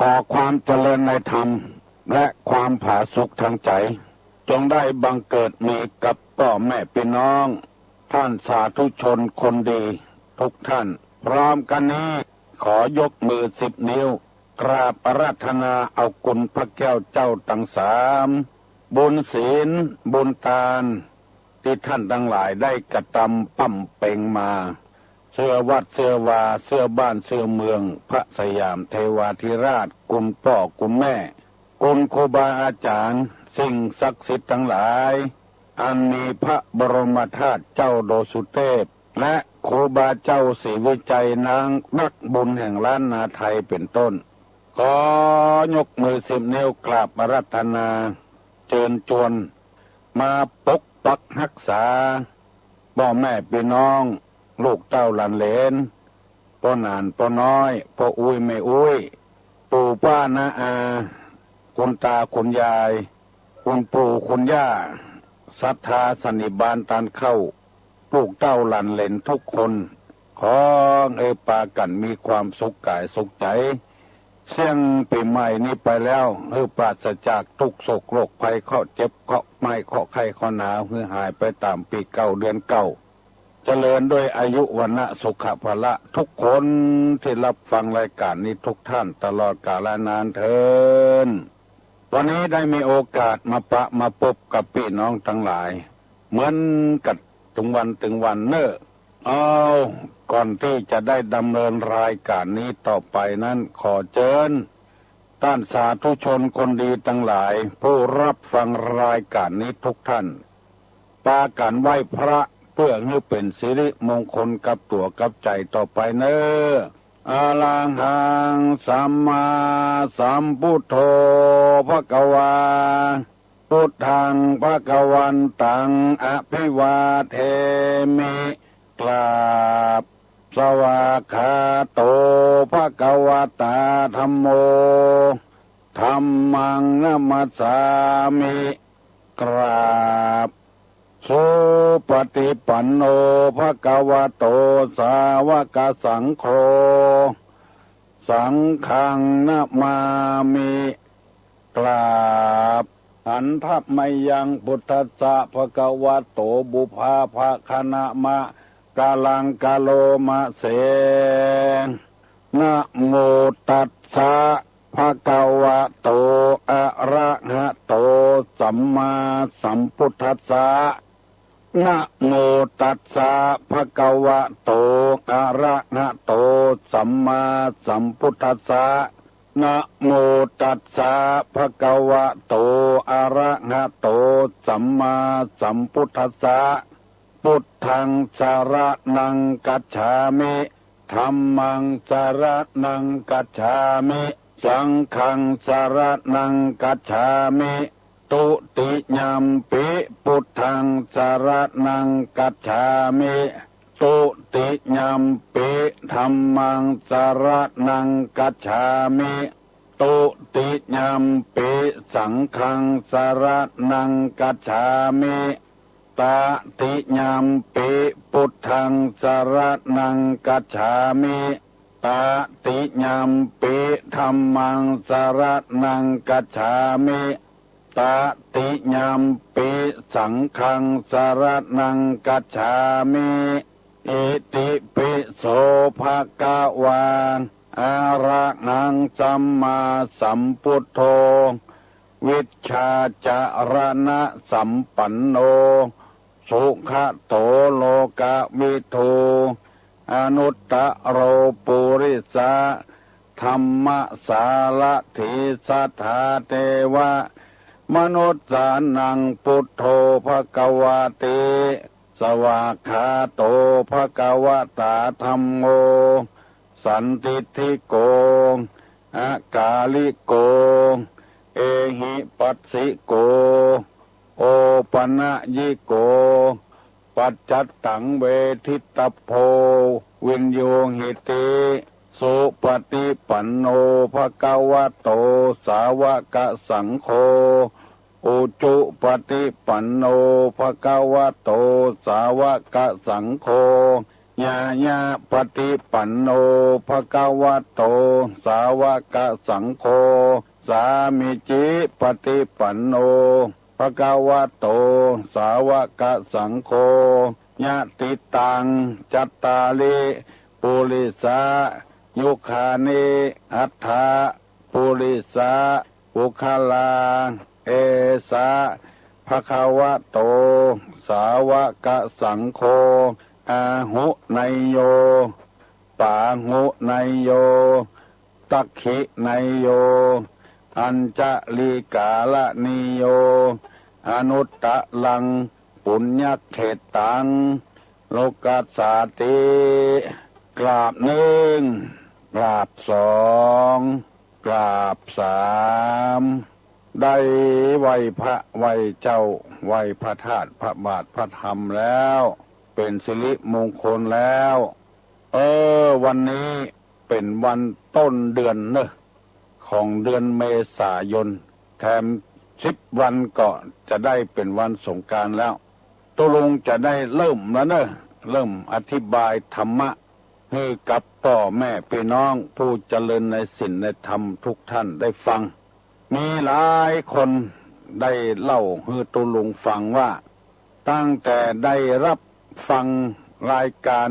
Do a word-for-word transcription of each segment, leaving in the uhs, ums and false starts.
ขอความเจริญในธรรม และความผาสุกทางใจ๋ จงได้บังเกิดมีกับป้อแม่ปี้น้อง ท่านสาธุชนคนดีทุกท่าน พร้อมกั๋นนี้ ขอยกมือสิบนิ้ว กราบอาราธนาเอาคุณพระแก้วเจ้าตังสาม บุญศีล บุญตาน ตี้ท่านตังหลายได้กระตำปำเป็งมา เสื้อวัดเสื้อวา เสื้อบ้านเสื้อเมือง พระสยามเทวาธิราช คุณป้อคุณแม่ คุณครูบาอาจ๋ารย์ สิ่งศักดิ์สิทธิ์ตังหลาย อันมีพระบรมธาตุเจ้าดอยสุเตพ และครูบาเจ้าศรีวิชัย นางนักบุญแห่งล้านนาไทยเป๋นต้น ขอยกมือสิบนิ้วกราบอาราธนา เจิญจวน มาปกปักฮักษา ป้อแม่ปี้น้อง ลูกเต้าหลานเหลน ป้อหนานป้อน้อย ป้ออุ๊ยแม่อุ๊ย ปู่ป้าน้าอา คุณตาคุณยาย คุณปู่คุณย่า ศรัทธาสันนิบาตตานเข้า ลูกเต้าหลานเหลนทุกคน ขอหื้อปากั๋นมีความสุขก๋ายสุขใจ๋ เสี้ยงปี๋ใหม่นี้ไปแล้ว หื้อปราศจากทุกข์โศกโรคภัย เคราะห์เจ็บ เคราะห์ไม้ เคราะห์ไข้ เคราะห์หนาว หื้อหายไปต๋ามปี๋เก่าเดือนเก่า เจริญด้วยอายุวรรณะสุขะพละ ทุกคนตี้ฮับฟังรายก๋านนี้ทุกท่านตลอดกาลนานเทอญ วันนี้ได้มีโอกาสมาปะมาปบกับปี้น้องตังหลาย เหมือนกั๋นตึงวันตึงวันเน่อ เอา ก่อนตี้จะได้ดำเนินรายก๋านนี้ต่อไปนั้น ขอเจิญ ต้านสาธุชนคนดีตังหลาย ผู้ฮับฟังรายก๋านนี้ทุกท่าน ปากั๋นไหว้พระ เปื้อหื้อเป๋นสิริมงคลกับตั๋วกับใจ๋ต่อไปเน่อ อะระหัง สัมมาสัมพุทโธ ภะคะวา พุทธัง ภะคะวันตัง อะภิวาเทมิ กราบ สวากขาโต ภะคะวะตา ธัมโม ธัมมัง นะมัสสามิ กราบ สุปะฏิปันโน ภะคะวะโต สาวะกะสังโฆ สังฆัง นะมามิ กราบ หันทะมะยัง พุทธัสสะ ภะคะวะโต ปุพพะภะคะนะมะ กะลัง กะโลมะเส นะโมตัสสะ ภะคะวะโต อะระหะโต สัมมาสัมพุทธัสสะ นะโมตัสสะ ภะคะวะโต อะระหะโต สัมมาสัมพุทธัสสะ นะโมตัสสะ ภะคะวะโต อะระหะโต สัมมาสัมพุทธัสสะ พุทธัง สะระณัง กัจฉามิ ธัมมัง สะระณัง กัจฉามิ สังฆัง สะระณัง กัจฉามิ ทุติยัมปิ พุทธัง สะระณัง กัจฉามิ ทุติยัมปิ ธัมมัง สะระณัง กัจฉามิ ทุติยัมปิ สังฆัง สะระณัง กัจฉามิ ตติยัมปิ พุทธัง สะระณัง กัจฉามิ ตติยัมปิ ธัมมัง สะระณัง กัจฉามิ ตติยัมปิ สังฆัง สะระณัง กัจฉามิ อิติปิโส ภะคะวา อะระหัง สัมมาสัมพุทโธ วิชชาจะระณะสัมปันโน สุขะโต โลกะวิทู อนุตตะโร ปุริสะ ธัมมะสารถี สัทธา เตวะ มนุสสานัง พุทโธ ภะคะวะติ สวากขาโต ภะคะวะตา ธัมโม สันทิฏฐิโก อะกาลิโก เอหิปัสสิโก โอปะนะยิโก ปัจจัตตัง เวทิตัพโพ วิญญูหิติ สุปะฏิปันโน ภะคะวะโต สาวะกะสังโฆ อุจุปะฏิปันโน ภะคะวะโต สาวะกะสังโฆ ยายะปะติปันโน ภะคะวะโต สาวะกะสังโฆ สามีจิปะติปันโน ภะคะวะโต สาวะกะสังโฆ ยะติตัง จัตตาริ ปุริสะ ยุคานิ อัตถะ ปุริสะ ปุคคลา เอสะ ภะคะวะโต สาวะกะสังโฆ อาหุเนยโย ปาหุเนยโย ตักขิเนยโย อัญจลิกาละเนยโย อนุตตะรัง ปุญญเขตตัง โลกัสสาติ กราบนึ่ง กราบสอง กราบสาม ได้ไหว้พระไหว้เจ้า ไหว้พระธาตุพระบาทพระธรรมแล้ว เป๋นสิริมงคลแล้ว เออ วันนี้เป๋นวันต้นเดือนเนอะ ของเดือนเมษายน แถมสิบวันก็จะได้เป๋นวันสงกรานต์แล้ว ตุ๊ลุงจะได้เริ่มแล้วเนอะ เริ่มอธิบายธรรมะ หื้อกับป้อแม่ปี้น้องผู้เจริญในศีลในธรรมทุกท่านได้ฟัง มีหลายคนได้เล่าหื้อตุ๊ลุงฟังว่า ตั้งแต่ได้รับฟังรายการ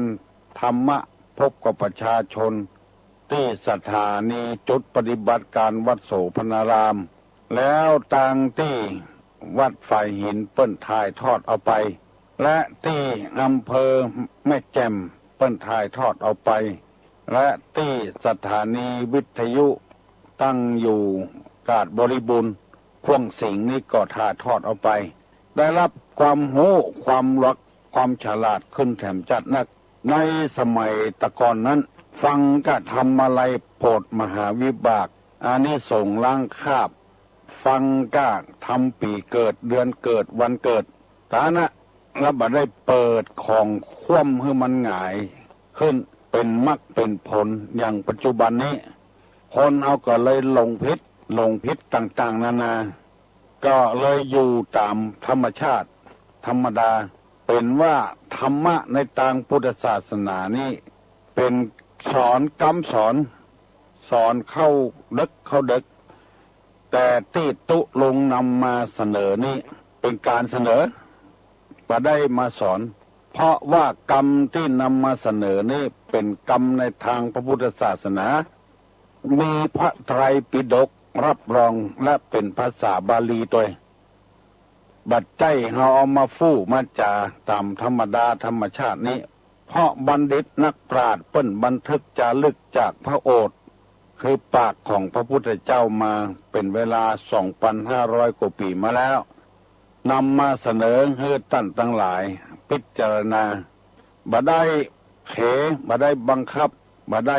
ธรรมะพบกับประชาชน ตี้สถานีจุดปฏิบัติการวัดโสภณาราม แล้วตางตี้วัดฝายหินเปิ้นถ่ายทอดเอาไป และตี้อำเภอแม่แจ่มเปิ้นถ่ายทอดเอาไป และตี้สถานีวิทยุตั้งอยู่กาดบริบูรณ์ ข่วงสิงห์นี่ก็ถ่ายทอดเอาไป ได้รับความฮู้ความหลักความฉลาดขึ้นแถมจัดนัก ในสมัยตะก่อนนั้น ฟังกะธรรมะไรโผดมหาวิบาก อานิสงส์ล้างคราบ ฟังกะธรรมปี๋เกิดเดือนเกิดวันเกิด ต๋านะ แล้วบ่ได้เปิดของคว่ำหื้อมันหงายขึ้นเป๋นมรรคเป๋นผลอย่างปัจจุบันนี้ คนเฮาก็เลยหลงผิด หลงผิดต่างๆ นานา ก็เลยอยู่ต๋ามธรรมชาติธรรมดา เป๋นว่าธรรมะในตางพุทธศาสนานี้เป๋นสอนกำสอน สอนเข้าเดิกเข้าเดิก แต่ตี้ตุ๊ลุงนำมาเสนอนี้เป๋นก๋านเสนอ บ่ได้มาสอน เพราะว่ากำตี้นำมาเสนอนี้เป๋นกำในตางพระพุทธศาสนา มีพระไตรปิฎกรับรองและเป๋นภาษาบาลีตวย บ่ใจ้เฮาเอามาฟู่มาจ๋าต๋ามธรรมดาธรรมชาตินี้ เพราะบัณฑิตนักปราชญ์เปิ้นบันทึกจารึกจากพระโอษฐ์ คือปากของพระพุทธเจ้ามาเป๋นเวลาสองปันห้าร้อยกว่าปี๋มาแล้ว นำมาเสนอหื้อต้านตังหลายพิจารณา บ่ได้เข บ่ได้บังคับ บ่ได้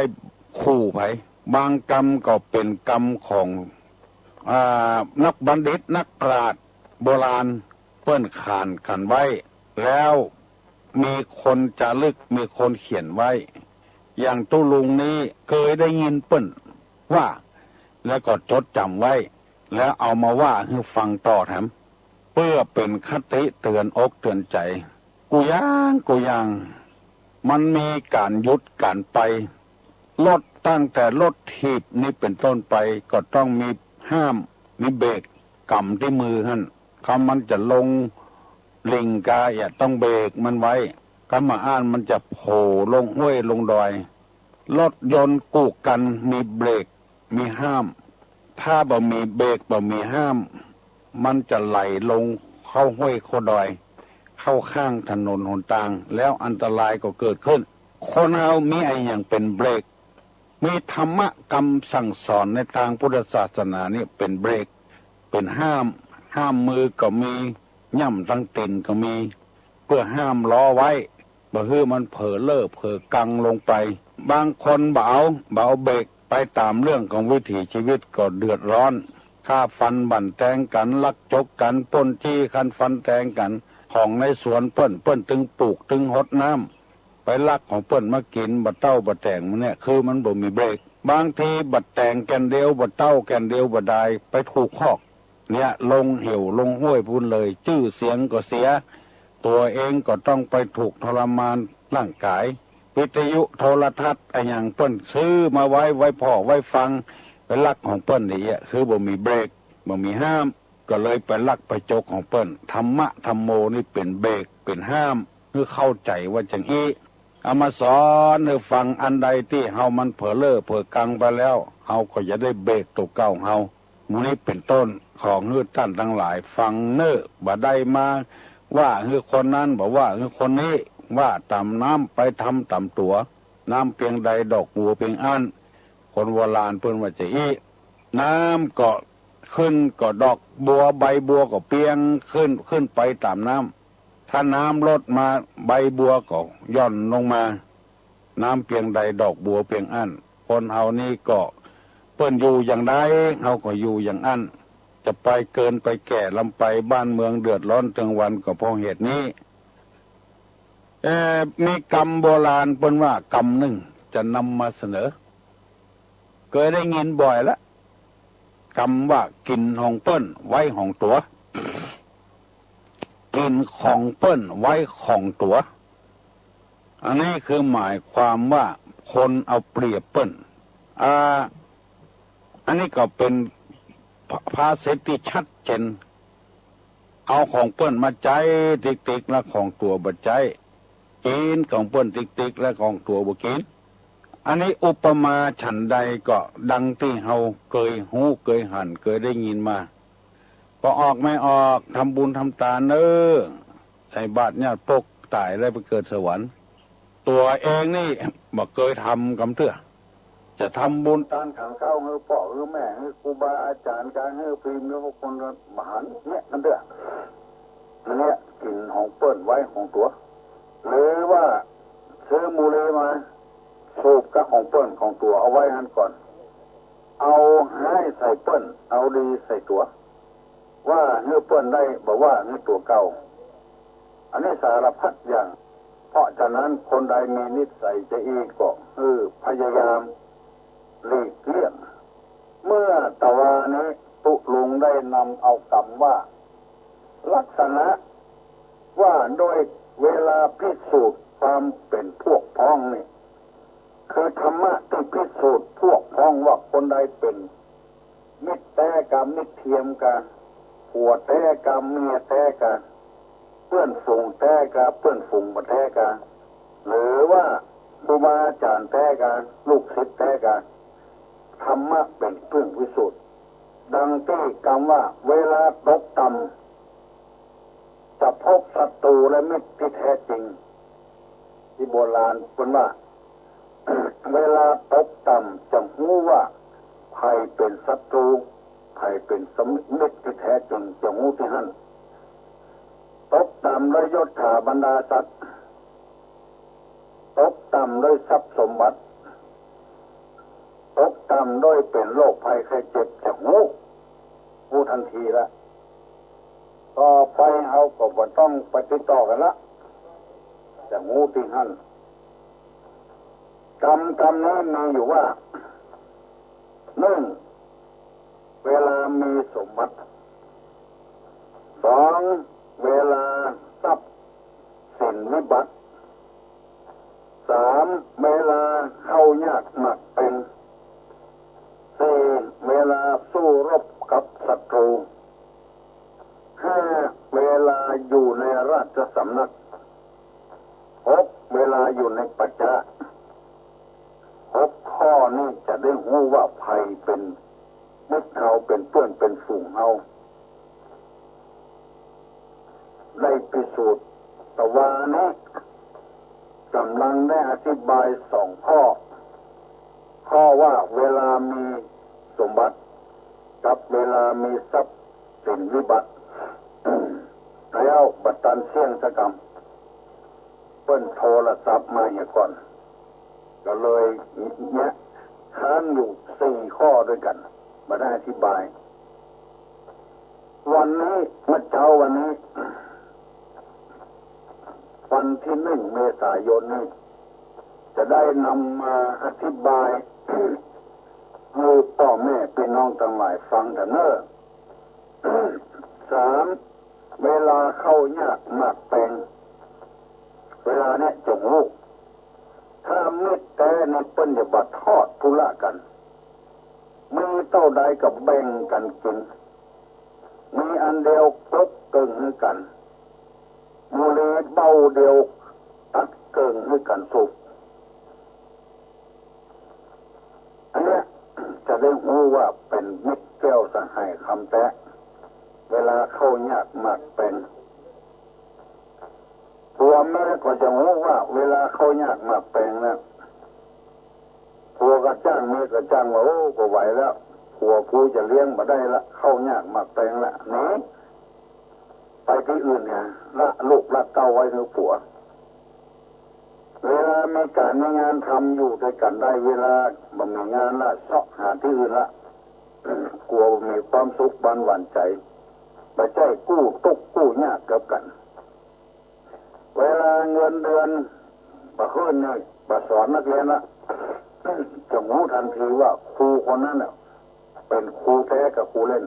ขู่ใผ บางกำก็เป๋นกำของ อ่า นักบัณฑิตนักปราชญ์โบราณเปิ้นขานกั๋นไว้ แล้วมีคนจารึก มีคนเขียนไว้ อย่างตุ๊ลุงนี้เกยได้ยินเปิ้นว่า แล้วก็จดจ๋ำไว้ แล้วเอามาว่าหื้อฟังต่อแถม เปื้อเป๋นคติเตื๋อนอกเตื๋อนใจ๋ กู้อย่างกู้อย่าง มันมีก๋านหยุดก๋านไป รถตั้งแต่รถถีบนี้เป๋นต้นไป ก็ต้องมีห้าม มีเบรก ก๋ำตี้มือหั้น กำมันจะลงหลิ่งกาเอียดต้องเบรกมันไว้ กำบ่อั้นมันจะโผล่ลงห้วยลงดอย รถยนต์กู้กั๋นมีเบรก มีห้าม ถ้าบ่มีเบรก บ่มีห้าม มันจะไหลลงเข้าห้วยเข้าดอย เข้าข้างถนนหนตาง แล้วอันตรายก็เกิดขึ้น คนเฮามีอะหยังเป๋นเบรก มีธรรมะกำสั่งสอนในตางพุทธศาสนานี้เป๋นเบรก เป๋นห้าม ห้ามมือก็มี ย่ำตังตี๋นก็มี เปื้อห้ามล้อไว้ บ่หื้อมันเผลอเล่อเผลอกังลงไป บางคนบ่เอา บ่เอาเบรก ไปต๋ามเรื่องของวิถีชีวิตก็เดือดร้อน ฆ่าฟันบั่นแตงกั๋น ลักจกกั๋น ปล้นจี้ฆ่าฟันแตงกั๋น ของในสวนเปิ้น เปิ้นตึงปลูกตึงหดน้ำ ไปลักของเปิ้นมากิ๋น บ่เต้าบ่แต๋งมันเนี่ย คือมันบ่มีเบรก บางทีบ่แต๋งแก่นเดียว บ่เต้าแก่นเดียว บ่ดาย ไปถูกคอก เนี่ย ลงเหวลงห้วยปู๊นเลย จื้อเสียงก็เสีย ตั๋วเองก็ต้องไปถูกทรมานร่างก๋าย วิทยุโทรทัศน์อะหยังเปิ้นซื้อมาไว้ ไว้ผ่อไว้ฟัง ไปลักของเปิ้นนี่อะ คือบ่มีเบรก บ่มีห้าม ก็เลยไปลักไปจกของเปิ้น ธรรมะธัมโมนี่เป๋นเบรก เป๋นห้าม หื้อเข้าใจ๋ว่าจั่งอี้ เอามาสอนหื้อฟัง อันใดตี้เฮามันเผลอเล่อเผลอกังไปแล้ว เฮาก็จะได้เบรกตั๋วเก่าเฮา หมู่นี้เป๋นต้น ขอหื้อต้านตังหลายฟังเน่อ บ่ได้มาว่าหื้อคนนั้น บ่ว่าหื้อคนนี้ ว่าต๋ามน้ำไปทำต๋ามตั๋ว น้ำเปียงใดดอกบัวเปียงอั้น คนโบราณเปิ้นว่าจะอี้ น้ำก็ขึ้นก็ดอกบัว ใบบัวก็เปียงขึ้น ขึ้นไปต๋ามน้ำ ถ้าน้ำลดมาใบบัวก็หย่อนลงมา น้ำเปียงใดดอกบัวเปียงอั้น คนเฮานี้ก็เปิ้นอยู่อย่างใด เฮาก็อยู่อย่างอั้น จะไปเกินไปแก่ล้ำไป บ้านเมืองเดือดร้อนตึงวันก็เพราะเหตุนี้ เอ่อ มีกำโบราณเปิ้นว่ากำนึ่งจะนำมาเสนอ เกยได้ยินบ่อยละ กำว่ากิ๋นของเปิ้นไว้ของตั๋ว กิ๋นของเปิ้นไว้ของตั๋ว อันนี้คือหมายความว่าคนเอาเปรียบเปิ้น อ่า อันนี้ก็เป๋นภา ภาษิตตี้ชัดเจน เอาของเปิ้นมาใจ๊ติ๊กๆ และของตั๋วบ่ใจ๊ กิ๋นของเปิ้นติ๊กๆ และของตั๋วบ่กิ๋น อันนี้อุปมาฉันใดก็ดังตี้เฮาเกยฮู้เกยหันเกยได้ยินมา ก็ออกไม่ออก ทำบุญทำตานเน่อ ใส่บาตรญาติปกต๋ายแล้วไปเกิดสวรรค์ ตั๋วเองนี่บ่เกยทำกำเตื้อ จะทำบุญตานขังข้าวหื้อป้อหื้อแม่ หื้อครูบาอาจ๋ารย์ กาหื้อพีมหื้อพวกคนบ่หันเยียะกำเตื้อ อันเนี้ยกิ๋นของเปิ้นไว้ของตั๋ว หรือว่าซื้อบุหรี่มาสูบกาของเปิ้นของตั๋วเอาไว้หั้นก่อน เอาฮ้ายใส่เปิ้น เอาดีใส่ตั๋ว ว่าหื้อเปิ้นได้ บ่ว่าหื้อตั๋วเก่า อันนี้สารพัดอย่าง เพราะฉะนั้นคนใดมีนิสัยจะอี้ก็หื้อพยายามหลีกเลี่ยง เมื่อตะวานี้ตุ๊ลุงได้นำเอากำว่า ลักษณะว่าโดยเวลาพิสูจน์ความเป๋นพวกพ้องนี่ คือธรรมะตี้พิสูจน์พวกพ้องว่าคนใดเป๋นมิตรแต๊กา มิตรเทียมกา ผัวแต๊กา เมียแต๊กา เปื้อนฝูงแต๊กา เปื้อนฝูงบ่แต๊กา หรือว่าครูบาอาจ๋ารย์แต๊กา ลูกศิษย์แต๊กา ธรรมะเป๋นเครื่องพิสูจน์ ดังตี้กำว่า เวลาตกต่ำ จะพบศัตรูและมิตรที่แท้จริง ตี้โบราณเปิ้นว่า เวลาตกต่ำจะฮู้ว่าใผเป๋นศัตรู ใผเป๋นมิตรที่แท้จริง จะฮู้ตี้หั้น ตกต่ำโดยยศถาบรรดาศักดิ์ ตกต่ำโดยทรัพย์สมบัติ ตกต่ำโดยเป๋นโรคภัยไข้เจ็บ จะฮู้ ฮู้ตันทีละ ต่อไปเฮาก็บ่ต้องไปติดต่อกั๋นละ จะฮู้ตี้หั้น กำ กำนี้มีอยู่ว่า นึ่ง เวลามีสมบัติ สอง เวลาทรัพย์สินวิบัติ สาม เวลาข้าวยากหมากแปง สี่ เวลาสู้รบกับศัตรู ห้า เวลาอยู่ในราชสำนัก หก เวลาอยู่ในป่าจ๊า หกข้อนี้จะได้ฮู้ว่าใผเป๋นมิตรเฮา เป๋นเปื้อนเป๋นฝูงเฮา ได้พิสูจน์ ตะวานี้ก่ำลังได้อธิบายสองข้อ ข้อว่าเวลามีสมบัติ กับเวลามีทรัพย์สินวิบัติ แล้วบ่ตันเสี้ยงสักกำ เปิ้นโทรศัพท์มาเหียก่อน ก็เลยเยียะค้างอยู่สี่ข้อด้วยกั๋น บ่ได้อธิบาย วันนี้ เมื่อเจ๊าวันนี้ วันตี้นึ่งเมษายนนี้ จะได้นำมาอธิบายหื้อป้อแม่ปี้น้องตังหลายฟังเน่อ สาม เวลาข้าวยากหมากแปง เวลาเนี้ยจะฮู้ ถ้ามิตรแต๊นี่เปิ้นจะบ่ทอดทุละกั๋น มีเต้าใดก็แบ่งกั๋นกิ๋น มีอันเดียวปกเกิ่งหื้อกั๋น บุหรี่เบ้าเดียวตัดเกิ่งหื้อกั๋นสูบ อันเนี้ยจะได้ฮู้ว่าเป๋นมิตรแก้วสหายคำแต๊ เวลาเข้ายากหมากแปง ผัวเมียก็จะฮู้ว่าเวลาเข้ายากหมากแปงนะ ผัวก็จ้าง เมียก็จ้างว่า โอ้ บ่ไหวแล้ว ผัวกูจะเลี้ยงบ่ได้ละ เข้ายากหมากแปงละ หนี ไปตี้อื่นเนี่ย ละลูกละเต้าไว้หื้อผัว เวลามีก๋านมีงานทำอยู่ตวยกั๋นได้ เวลาบ่มีงานละ เซาะหาตี้อื่นละ กั๋วบ่มีความสุขบานหวานใจ๋ บ่ใจ้กู้ตุ๊กข์กู้ยากกับกั๋น เวลาเงินเดือนบ่ขึ้นนี่ บ่สอนนักเรียนละ จะฮู้ตันทีว่าครูคนนั้นน่ะ เป๋นครูแต๊กับครูเล่น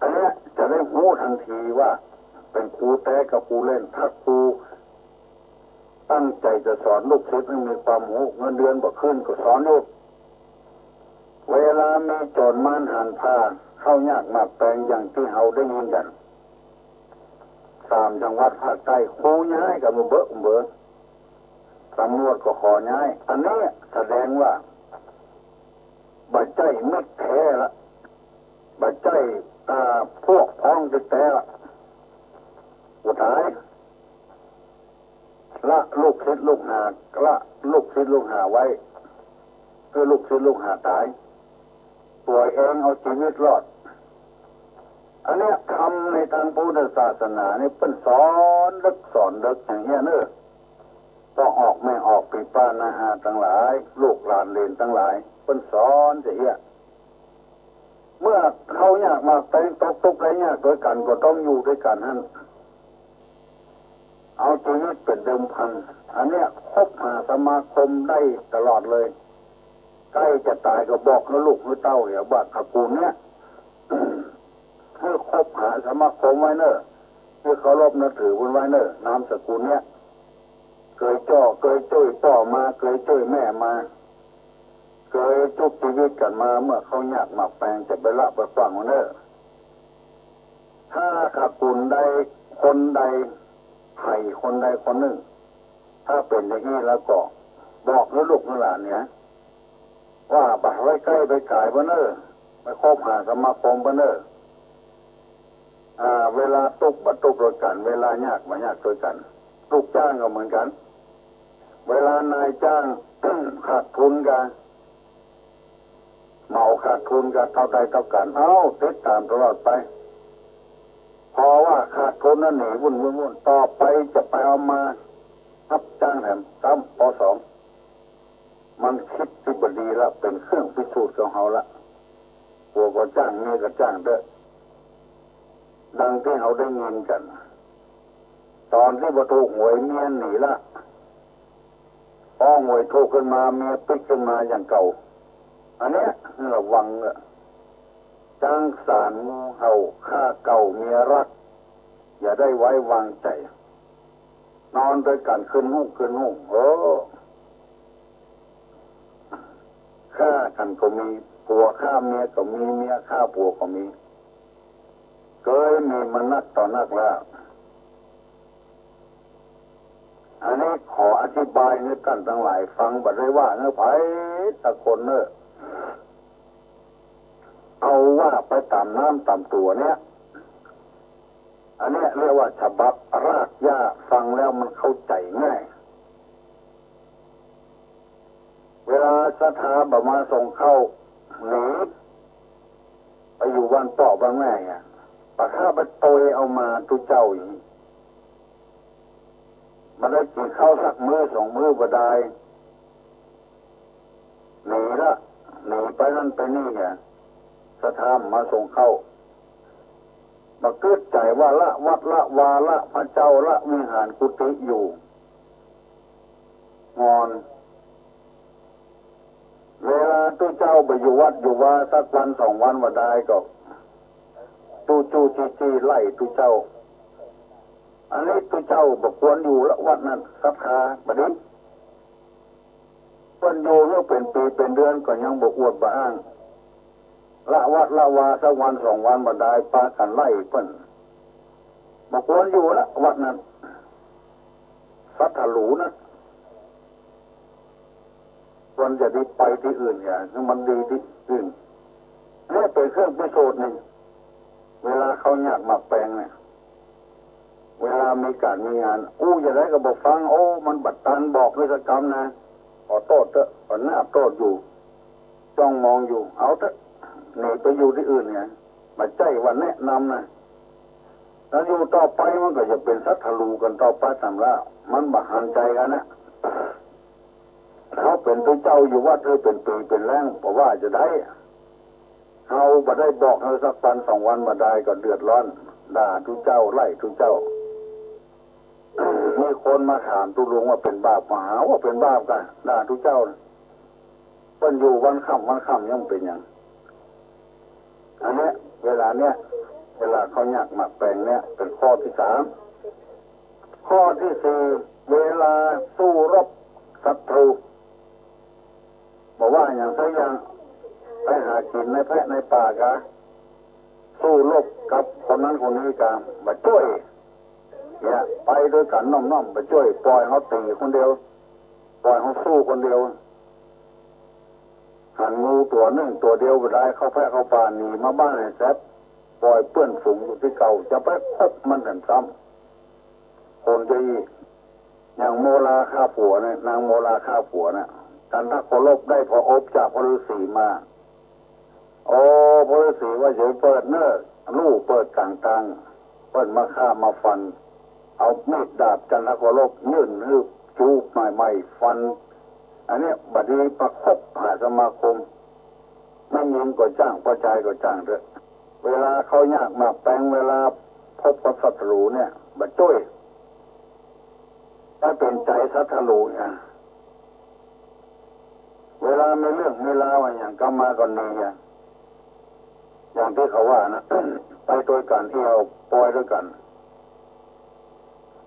อันเนี้ยจะได้ฮู้ตันทีว่าเป๋นครูแต๊กับครูเล่น ถ้าครูตั้งใจ๋จะสอนลูกศิษย์หื้อมีความฮู้ เงินเดือนบ่ขึ้นก็สอนอยู่ เวลามีโจ๋รมารหันพา เข้ายากหมากแปงอย่างตี้เฮาได้ยินกั๋น สามจังหวัดภาคใต้ ครูย้ายกั๋นเบ้อเบ้อ ตำรวจก็ขอย้าย อันเนี้ยแสดงว่าบ่ใจ้มิตรแต๊ละ บ่ใจ้ อ่า พวกพ้องแต๊ละ อุตาย ละลูกศิษย์ลูกหา ละลูกศิษย์ลูกหาไว้ หื้อลูกศิษย์ลูกหาต๋าย ตั๋วเองเอาจีวิตรอด อันเนี้ยธรรมในตางพุทธศาสนานี่เปิ้นสอนเลิกสอนเลิกอย่างเนี้ยเน่อ ป้อออกแม่ออก ปี้ป้าน้าอาตังหลาย ลูกหลานเหลนตังหลาย เปิ้นสอนจะเอี้ย เมื่อเข้ายากหมากแปง ตกตุ๊กข์ได้ยากตวยกั๋น ก็ต้องอยู่ตวยกั๋นหั้น เอาจีวิตเป๋นเดิมพัน อันเนี้ยคบหาสมาคมได้ตลอดเลย ใก้จะต๋ายก็บอกหื้อลูกหื้อเต้าเหียว่า ตระกูลเนี้ย หื้อคบหาสมาคมไว้เน่อ หื้อเคารพนับถือเปิ้นไว้เน่อ นามสกุลเนี้ย เกยจ้อ เกยจ้วยป้อมา เกยจ้วยแม่มา เกยจุ๊บจีวิตกั๋นมา เมื่อเข้ายากหมากแปงจะไปละไปขว้างมันเน่อ ถ้าตระกูลใดคนใด ใผคนใดคนนึ่ง ถ้าเป๋นอย่างอี้แล้วก็บอกหื้อลูกหื้อหลานเนี่ย ว่าบ่าไปใก้ไปก๋ายเปิ้นเน่อ ไปคบหาสมาคมเปิ้นเน่อ อ่า เวลาตุ๊กข์บ่ตุ๊กข์ตวยกั๋น เวลายากบ่ยากตวยกั๋น ลูกจ้างก็เหมือนกั๋น เวลานายจ้าง ขาดทุนก็เหมาขาดทุนก็เต้าใดเต้ากั๋น เอ้า ติดต๋ามตลอดไป พอว่าขาดทุนแล้วหนีวุ่นวุ่นวุ่น ต่อไปจะไปเอามาฮับจ้างแถมซ้ำ ป.สอง มันกึ๊ดตี้บ่ดีละ เป๋นเครื่องพิสูจน์ของเฮาละ ผัวก็จ้าง เมียก็จ้างเต๊อะ ดังตี้เฮาได้ยินกั๋น ต๋อนตี้บ่ถูกหวยเมียหนีละ ปอหวยถูกขึ้นมา เมียปิ๊กขึ้นมาอย่างเก่า อันเนี้ยระวังเต๊อะ จ๊างสารงูเห่า ฆ่าเก่าเมียรัก อย่าได้ไว้วางใจ๋ นอนตวยกั๋นคืนฮุ่งคืนฮุ่ง เออ ฆ่ากั๋นก็มี ผัวฆ่าเมียก็มี เมียฆ่าผัวก็มี เกยมีมานักต่อนักแล้ว อันนี้ขออธิบายหื้อต้านตังหลายฟัง บ่ได้ว่าหื้อใผสักคนเน่อ เอาว่าไปต๋ามน้ำต๋ามตั๋วเนี่ย อันเนี้ยเรียกว่าฉบับรากหญ้า ฟังแล้วมันเข้าใจ๋ง่าย เวลาศรัทธาบ่มาส่งข้าว หนีไปอยู่บ้านป้อบ้านแม่อะ ปะข้าไปโตยเอามาตุ๊เจ้าอี้ บ่ได้กิ๋นข้าวสักมื้อสองมื้อบ่ดาย หนีละ หนีไปหั้นไปนี่เนี่ย ศรัทธาบ่มาส่งข้าว บ่กึ๊ดใจ๋ว่าละวัดละวา ละพระเจ้า ละวิหารกุฏิอยู่ งอน เวลาตุ๊เจ้าไปอยู่วัดอยู่วาสักวันสองวันบ่ดายก็ จู้จู้จี้จี้ไล่ตุ๊เจ้า อันนี้ตุ๊เจ้าบ่ควรอยู่ละวัดนั้น ศรัทธาบ่ดี ปิ้นอยู่หื้อเป๋นปี๋เป๋นเดือนก็ยังบ่อวดบ่อ้าง ละวัดละวาสักวันสองวันบ่ดาย ปากั๋นไล่เปิ้น บ่ควรอยู่ละวัดนั้น สัตว์หลูนะ ควรจะได้ไปตี้อื่นเนี่ย หื้อมันดีตี้อื่น เนี่ยเป๋นเครื่องพิสูจน์นึ่ง เวลาเข้ายากหมากแปงเนี่ย เวลามีก๋านมีงาน อู้จะใดก็บ่ฟัง โอ้ มันบ่ตัน บอกด้วยสักกำนะ ขอโต้ษเต๊อะ ขอหน้าโต้ษอยู่ จ้องมองอยู่ เอาเต๊อะ หนีไปอยู่ตี้อื่นเนี่ย บ่ใจ้ว่าแนะนำนะ แล้วอยู่ต่อไปมันก็จะเป๋นสัตว์หลูกั๋นต่อไปต๋ามละ มันบ่หันใจ๋กั๋นนะ เฮาเป๋นตุ๊เจ้าอยู่วัดหื้อเป๋นปี๋เป๋นแล้ง บ่ว่าจะใด เฮาบ่ได้บอกหื้อสักวันสองวันบ่ดายก็เดือดร้อน ด่าตุ๊เจ้า ไล่ตุ๊เจ้า มีคนมาถามตุ๊ลุงว่าเป๋นบาป ก็หาว่าเป๋นบาปกั๋น ด่าตุ๊เจ้า เปิ้นอยู่วันค่ำวันค่ำยังเป๋นหยัง อันเนี้ย เวลาเนี้ย เวลาเข้ายากหมากแปงเนี่ย เป๋นข้อตี้สาม ข้อตี้สี่ เวลาสู้รบศัตรู บ่ว่าหยังสักอย่าง ไปหากิ๋นในแพะในป่าก๋า สู้รบกับคนนั้นคนนี้ก๋า บ่จ้วย เนี่ย ไปตวยกั๋นน้อมๆ บ่จ้วย ป่อยเฮาตี๋คนเดียว ป่อยเฮาสู้คนเดียว หันงูตั๋วนึ่งตั๋วเดียวบ่ดาย เข้าแพะเข้าป่า หนีมาบ้านแหมแซบ ป่อยเปื้อนฝูงอยู่ตี้เก่า จะไปคบมันแถมซ้ำ คนจะอี้ อย่างโมลาฆ่าผัวเนี่ย นางโมลาฆ่าผัวเนี่ย จันทโคลบได้ผอบจากพระฤาษีมา โอ้ พระฤาษีว่าอย่าไปเปิดเน่อ ลู่เปิดก๋างตาง เปิ้นมาฆ่ามาฟัน เอามีดดาบจันทโคลบยื่นหื้อ จูบใหม่ๆ ฟัน อันเนี้ย บ่ดี ประคบหาสมาคม แม่ญิงก็จ้าง ป้อจายก็จ้างเต๊อะ เวลาเข้ายากหมากแปง เวลาพบกับศัตรูเนี่ย บ่จ้วย ถ้าเป๋นใจ๋สัตว์หลูเนี่ย เวลามีเรื่องมีราวอะหยังก็มาก่อนนี่อะ อย่างตี้เขาว่านะ ไปตวยกั๋นเอี่ยว ป่อยตวยกั๋น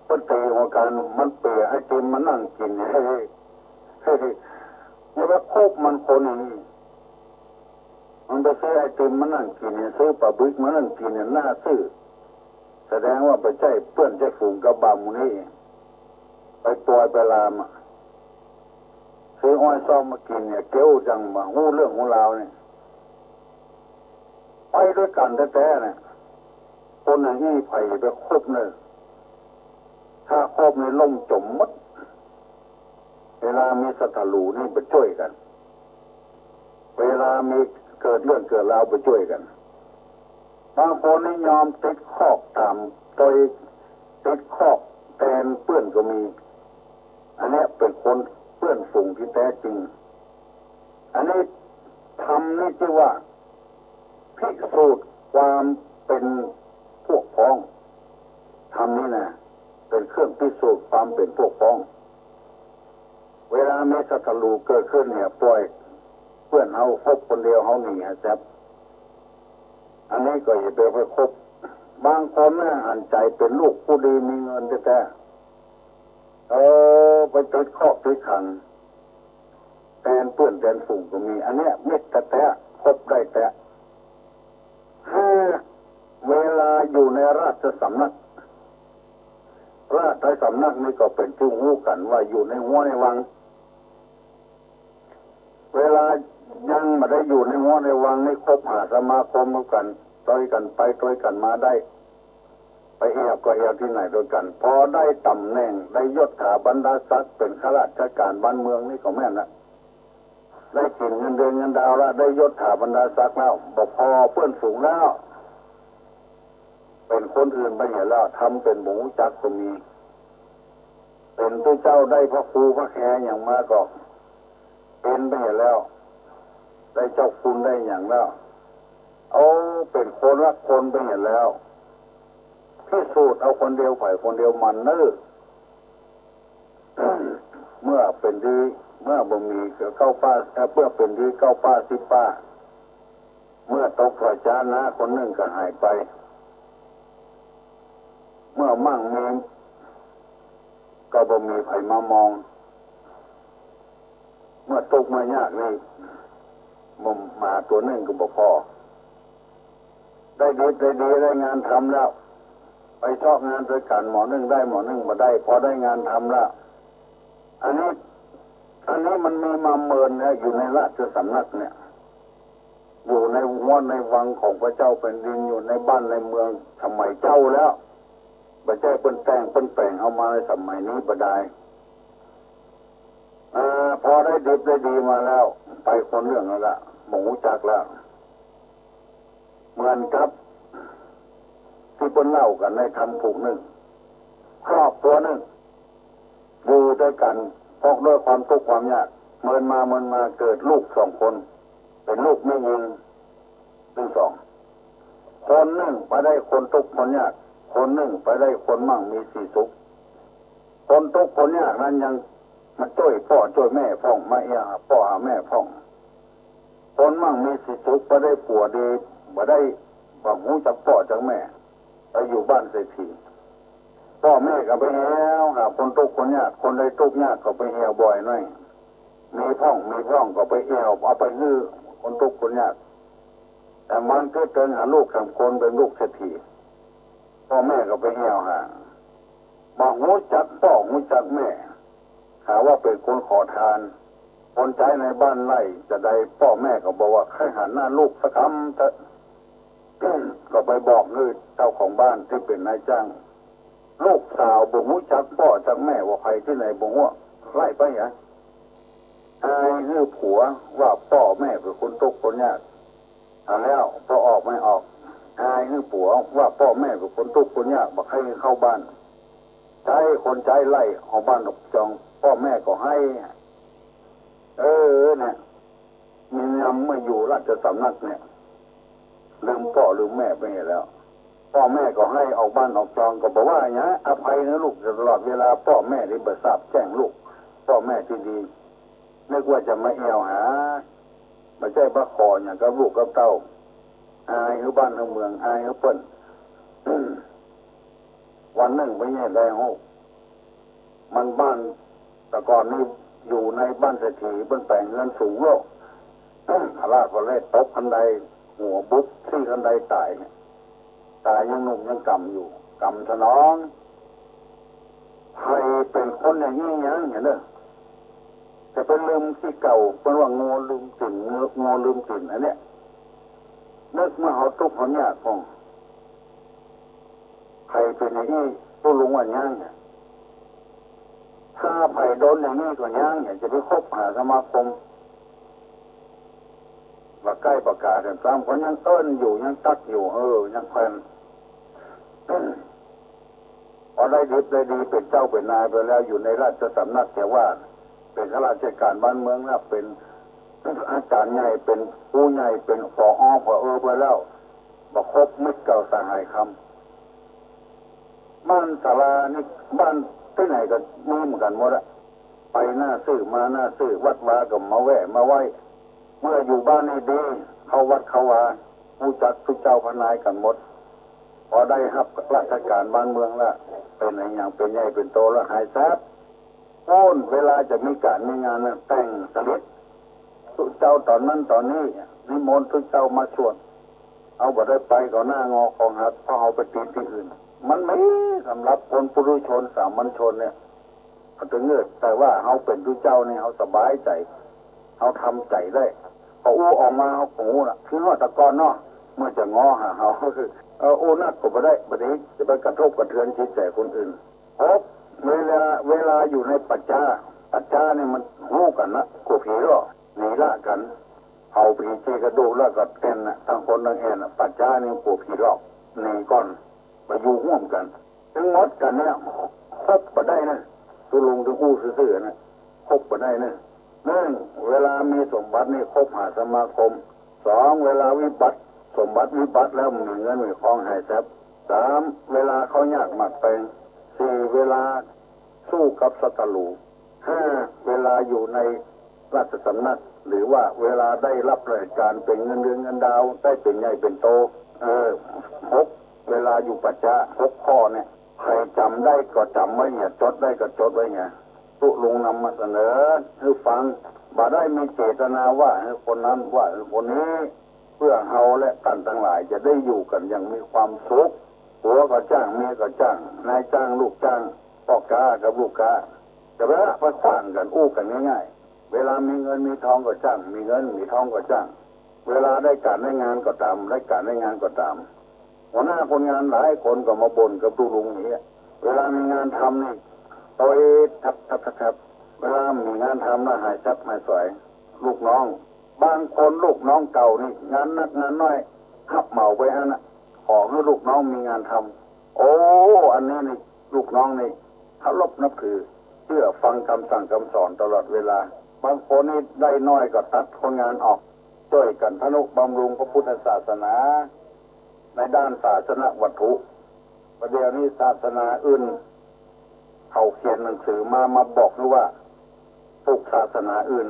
เปิ้นตี๋หัวกั๋น มันเปียไอติมมานั่งกิ๋น เฮ้ย เฮ้ย อย่าไปคบมันคนอย่างนี้ มันไปซื้อไอติมมานั่งกิ๋นเนี่ย ซื้อป๋าบึกมานั่งกิ๋นเนี่ย หน้าซื่อ แสดงว่าบ่ใจ้เปื้อนใจ้ฝูงกับบาปหมู่นี้ ไปป่อยไปลามอะ ซื้ออ้อยซอมมากิ๋นเนี่ย เก๊วจัง บ่ฮู้เรื่องฮู้ราวเนี่ย ไปตวยกั๋นแต๊ๆ เนี่ย คนอย่างอี้ใผไปคบเน่อ ถ้าคบนี่ล่มจ๋มหมด เวลามีศัตรูนี่บ่จ้วยกั๋น เวลามีเกิดเรื่องเกิดราวบ่จ้วยกั๋น บางคนนี่ยอมติดคอกต๋ามตวย ติดคอกแตนเปื้อนก็มี อันเนี้ยเป๋นคนเปื้อนฝูงตี้แต๊จริง อันนี้ธรรมนี่จื้อว่า พิสูจน์ความเป๋นพวกพ้อง ธรรมนี่นะ เป๋นเครื่องพิสูจน์ความเป๋นพวกพ้อง เวลามีศัตรูเกิดขึ้นเนี่ย ป่อยเปื้อนเฮาคบคนเดียว เฮาหนีหาแซบ อันนี้ก็อย่าไป ไปคบ บางคนนะ หันใจ๋เป๋นลูกผู้ดีมีเงินแต๊ๆ เออ ไปติดคอกติดขัง แตนเปื้อนแตนฝูงก็มี อันเนี้ยมิตรแต๊ๆ คบได้แต๊ ห้า เวลาอยู่ในราชสำนัก ราชสำนักนี่ก็เป๋นตี้ฮู้กั๋นว่าอยู่ในฮั้วในวัง เวลายังบ่ได้อยู่ในฮั้วในวังนี่คบหาสมาคมกั๋น ตวยกั๋นไปตวยกั๋นมาได้ ไปแอบก็แอบตี้ไหนตวยกั๋น พอได้ต๋ำแหน่ง ได้ยศถาบรรดาศักดิ์ เป๋นข้าราชก๋านบ้านเมืองนี่ก็แม่นละ ได้กิ๋นเงินเดือนเงินดาวละ ได้ยศถาบรรดาศักดิ์แล้ว บ่ผ่อเปื้อนฝูงแล้ว เป๋นคนอื่นไปเหียแล้ว ธรรมเป๋นบ่ฮู้จักก็มี เป๋นตุ๊เจ้าได้พระครูพระแคหยังมาก็ เป๋นไปเหียแล้ว ได้เจ้าคุณได้หยังแล้ว เอา เป๋นคนละคนไปเหียแล้ว พิสูจน์เอาคนเดียวใผคนเดียวมันเน่อ เมื่อเป๋นดี เมื่อบ่มีก็เก้าป้า เอ่อ เมื่อเป๋นดีเก้าป้าสิบป้า เมื่อตกถ้อยจ๊าน้าคนนึ่งก็หายไป เมื่อมั่งมี ก็บ่มีใผมามอง เมื่อตุ๊กข์เมื่อยากนี่ หมาตั๋วนึ่งก็บ่พอ ได้ดีได้ดีได้งานทำแล้ว ไปเซาะงานตวยกั๋นหม้อนึ่งได้หม้อนึ่งบ่ได้ พอได้งานทำแล้ว อันนี้ อันนี้มันมีมาเมินแล้ว อยู่ในราชสำนักเนี่ย อยู่ในวังในวังของพระเจ้าแผ่นดิน อยู่ในบ้านในเมืองสมัยเจ้าแล้ว บ่ใจ้เปิ้นแต่งเปิ้นแป๋งเอามาในสมัยนี้บ่ดาย อ่า พอได้ดิบได้ดีมาแล้ว ไปคนเรื่องแล้วละ บ่ฮู้จักแล้ว เหมือนกับตี้เปิ้นเล่ากั๋นในธรรมผูกนึ่ง ครอบครัวนึ่ง อยู่ตวยกั๋น เพราะด้วยความตุ๊กข์ความยาก เมินมาเมินมาเกิดลูกสองคน เป๋นลูกแม่ญิงตึงสอง คนนึ่งไปได้คนตุ๊กข์คนยาก คนนึ่งไปได้คนมั่งมีสีสุข คนตุ๊กข์คนยากนั้นยังมาจ้วยป้อจ้วยแม่พ่อง มาเอี่ยวหาป้อหาแม่พ่อง คนมั่งมีสีสุขไปได้ผัวดี บ่ได้ บ่ฮู้จักป้อจักแม่ ไปอยู่บ้านเศรษฐี ป้อแม่ก็ไปแอ่วหาคนตุ๊กข์คนยาก คนใดตุ๊กข์ยากก็ไปแอ่วบ่อยหน้อย มีพ่องมีพ่องก็ไปแอ่วเอาไปหื้อคนตุ๊กข์คนยาก แต่มันก็เถิงหาลูกสามคนเป๋นลูกเศรษฐี ป้อแม่ก็ไปแอ่วหา บ่ฮู้จักป้อฮู้จักแม่ หาว่าเป๋นคนขอทาน คนใจ๊ในบ้านไล่จะใด ป้อแม่ก็บ่ว่า ใค่หันหน้าลูกสักกำเต๊อะ ก็ไปบอกหื้อเจ้าของบ้านตี้เป๋นนายจ้าง ลูกสาวบ่ฮู้จักป้อจักแม่ว่าใผตี้ไหนบ่ฮู้ ไล่ไปหยัง อายหื้อผัวว่าป้อแม่เป๋นคนตุ๊กข์คนยาก เอาแล้ว ป้อออกไม่ออก อายหื้อผัวว่าป้อแม่เป๋นคนตุ๊กข์คนยาก บ่ใค่หื้อเข้าบ้าน ใจ๊คนใจ๊ไล่ออกบ้านออกจอง ป้อแม่ก็ไห้ เออ เนี่ย มียามเมื่ออยู่ราชสำนักเนี่ย ลืมป้อลืมแม่ไปแล้ว ป้อแม่ก็ไห้ออกบ้านออกจอง ก็บ่ว่าหยัง อภัยหื้อลูกตลอดเวลา ป้อแม่ตี้บ่สาปแจ้งลูก ป้อแม่ตี้ดี นึกว่าจะมาแอ่วหา บ่ใจ้บ่ขอหยังกับลูกกับเต้า อายหื้อบ้านหื้อเมือง อายหื้อเปิ้น วันนึ่งไปเนี่ยได้ฮู้ มันบ้าน แต่ก่อนนี่อยู่ในบ้านเศรษฐี เปิ้นแป๋งเฮือนสูงโลก พระราชก็เลยตกคันได หัวบุบซี้คันไดต๋ายเนี่ย ต๋ายยังหนุ่มยังก่ำอยู่ ก่ำสนอง ใผเป๋นคนอย่างนี้ยังเนี่ยเนาะ จะไปลืมตี้เก่า เปิ้นว่างัวลืมตี๋น งัวลืมตี๋น อันเนี้ย นึกเมื่อเฮาตุ๊กข์เฮายากพ่อง ใผเป๋นอย่างนี้ ตุ๊ลุงว่ายังเนี่ย ถ้าใผโดนอย่างนี้ก็ยังเนี่ย จะไปคบหาสมาคม บ่ใก้บ่ก๋ากั๋นซ้ำ ก็ยังเอิ้นอยู่ ยังตักอยู่ เออ ยังแควน พอได้ดิบได้ดี เป๋นเจ้าเป๋นนายไปแล้ว อยู่ในราชสำนักแถวว่า เป๋นข้าราชก๋านบ้านเมืองแล้ว เป๋นอาจ๋ารย์ใหญ่ เป๋นครูใหญ่ เป๋น ผอ ผอ ไปแล้ว บ่คบมิตรเก่าสหายคำ บ้านศาลานี่ บ้านตี้ไหนก็มีเหมือนกั๋นหมดอะ ไปหน้าซื่อมาหน้าซื่อ วัดวาก็มาแวะมาไหว้ เมื่ออยู่บ้านนี่ดี เข้าวัดเข้าวา ฮู้จักตุ๊เจ้าพระนายกั๋นหมด พอได้ฮับราชก๋านบ้านเมืองแล้ว เป๋นอะหยัง เป๋นใหญ่เป๋นโตแล้ว หายแซบ โอ้น เวลาจะมีก๋านมีงานน่ะ แต่งสำริด ตุ๊เจ้าต๋อนนั้นต๋อนนี้ นิมนต์ตุ๊เจ้ามาสวด เฮาบ่ได้ไปก็หน้างอคอหัก เพราะเฮาไปติดตี้อื่น มันมีสำหรับคนปุถุชนสามัญชนเนี่ย เขาจะเงือด แต่ว่าเฮาเป๋นตุ๊เจ้านี่เฮาสบายใจ๋ เฮาทำใจ๋ได้ พออู้ออกมาเฮาก็ฮู้ละ คือเฮาแต่ก่อนเนาะ เมื่อจะง้อหาเฮา เออ อู้นักก็บ่ได้ บ่ดี จะไปกระทบกระเทือนจิตใจ๋คนอื่น หก เวลา เวลาอยู่ในป่าจ๊า ป่าจ๊านี่มันฮู้กั๋นนะ กลัวผีหลอก หนีละกั๋น เผาผีจีกระดูกแล้วก็แอ่นน่ะ ต่างคนต่างแอ่นน่ะ ป่าจ๊านี่กลัวผีหลอก หนีก่อน บ่อยู่ฮ่วมกั๋น ตึงหมดกั๋นเนี่ย คบบ่ได้นะ ตุ๊ลุงตึงอู้ซื่อๆ นะ คบบ่ได้นะ หนึ่ง เวลามีสมบัตินี่คบหาสมาคม สอง เวลาวิบัติ สมบัติวิบัติแล้วมีเงินมีคองหายแซบ สาม เวลาเข้ายากหมากแปง สี่ เวลาสู้กับศัตรู ห้า เวลาอยู่ในราชสำนัก หรือว่าเวลาได้ฮับราชก๋านเป๋นเงินเดือนเงินดาว ได้เป๋นใหญ่เป๋นโต เออ หก เวลาอยู่ป่าจ๊า หกข้อเนี่ย ใผจ๋ำได้ก็จ๋ำไว้เนี่ย จดได้ก็จดไว้เนี่ย ตุ๊ลุงนำมาเสนอหื้อฟัง บ่ได้มีเจตนาว่าหื้อคนนั้น ว่าหื้อคนนี้ เปื้อเฮาและต้านตังหลายจะได้อยู่กั๋นอย่างมีความสุข ผัวก็จ้าง เมียก็จ้าง นายจ้างลูกจ้าง ป้อก๊ากับลูกก๊า จะไปละไปขว้างกั๋น อู้กั๋นง่ายๆ เวลามีเงินมีทองก็จ้าง มีเงินมีทองก็จ้าง เวลาได้ก๋านได้งานก็ต๋าม ได้ก๋านได้งานก็ต๋าม หัวหน้าคนงานหลายคนก็มาบ่นกับตุ๊ลุงอย่างเงี้ย เวลามีงานทำนี่ ต่อยแท็บแท็บแท็บแท็บ เวลามีงานทำแล้วหายแซ็บหายสวย ลูกน้อง บางคนลูกน้องเก่านี่ งานนักงานน้อย ฮับเหมาไปหั้นน่ะ ขอหื้อลูกน้องมีงานทำ โอ้ อันนี้นี่ ลูกน้องนี่ เคารพนับถือ เจื้อฟังกำสั่งกำสอนตลอดเวลา บางคนนี่ได้น้อยก็ตัดคนงานออก จ้วยกั๋นทะนุบำรุงพระพุทธศาสนา ในด้านศาสนวัตถุ ประเดี๋ยวนี้ศาสนาอื่น เขาเขียนหนังสือมา มาบอกหื้อว่า ปลุกศาสนาอื่น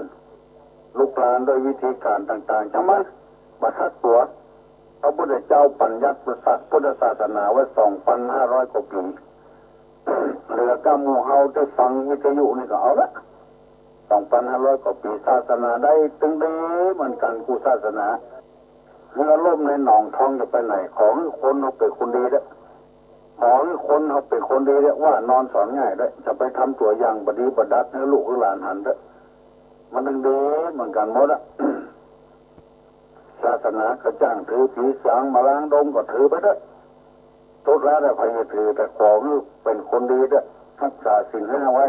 ลุกลามด้วยวิธีก๋านต่างๆ จะมาบ่ทักตั๋ว พระพุทธเจ้าบัญญัติพุทธศาสนาไว้สองปันห้าร้อยกว่าปี๋ เหลือก้าหมู่เฮาตี้ฟังวิทยุนี่ก็เอาละ สองปันห้าร้อยกว่าปี๋ ศาสนาใดตึงดีเหมือนกั๋นกู้ศาสนา เฮือล่มในหนองทองจะไปไหน ขอหื้อคนเฮาเป๋นคนดีเต๊อะ ขอหื้อคนเฮาเป๋นคนดีเต๊อะ ว่านอนสอนง่ายเต๊อะ จะไปทำตั๋วอย่างบ่ดีบ่ดัดหื้อลูกหื้อหลานหันเต๊อะ มันตึงดีเหมือนกั๋นหมดอะ ศาสนาก็จ้างถือ ผีสางมาล้างดงก็ถือไปเต๊อะ สุดแล้วแต่ใผจะถือ แต่ขอหื้อเป๋นคนดีเต๊อะ ฮักษาศีลห้าไว้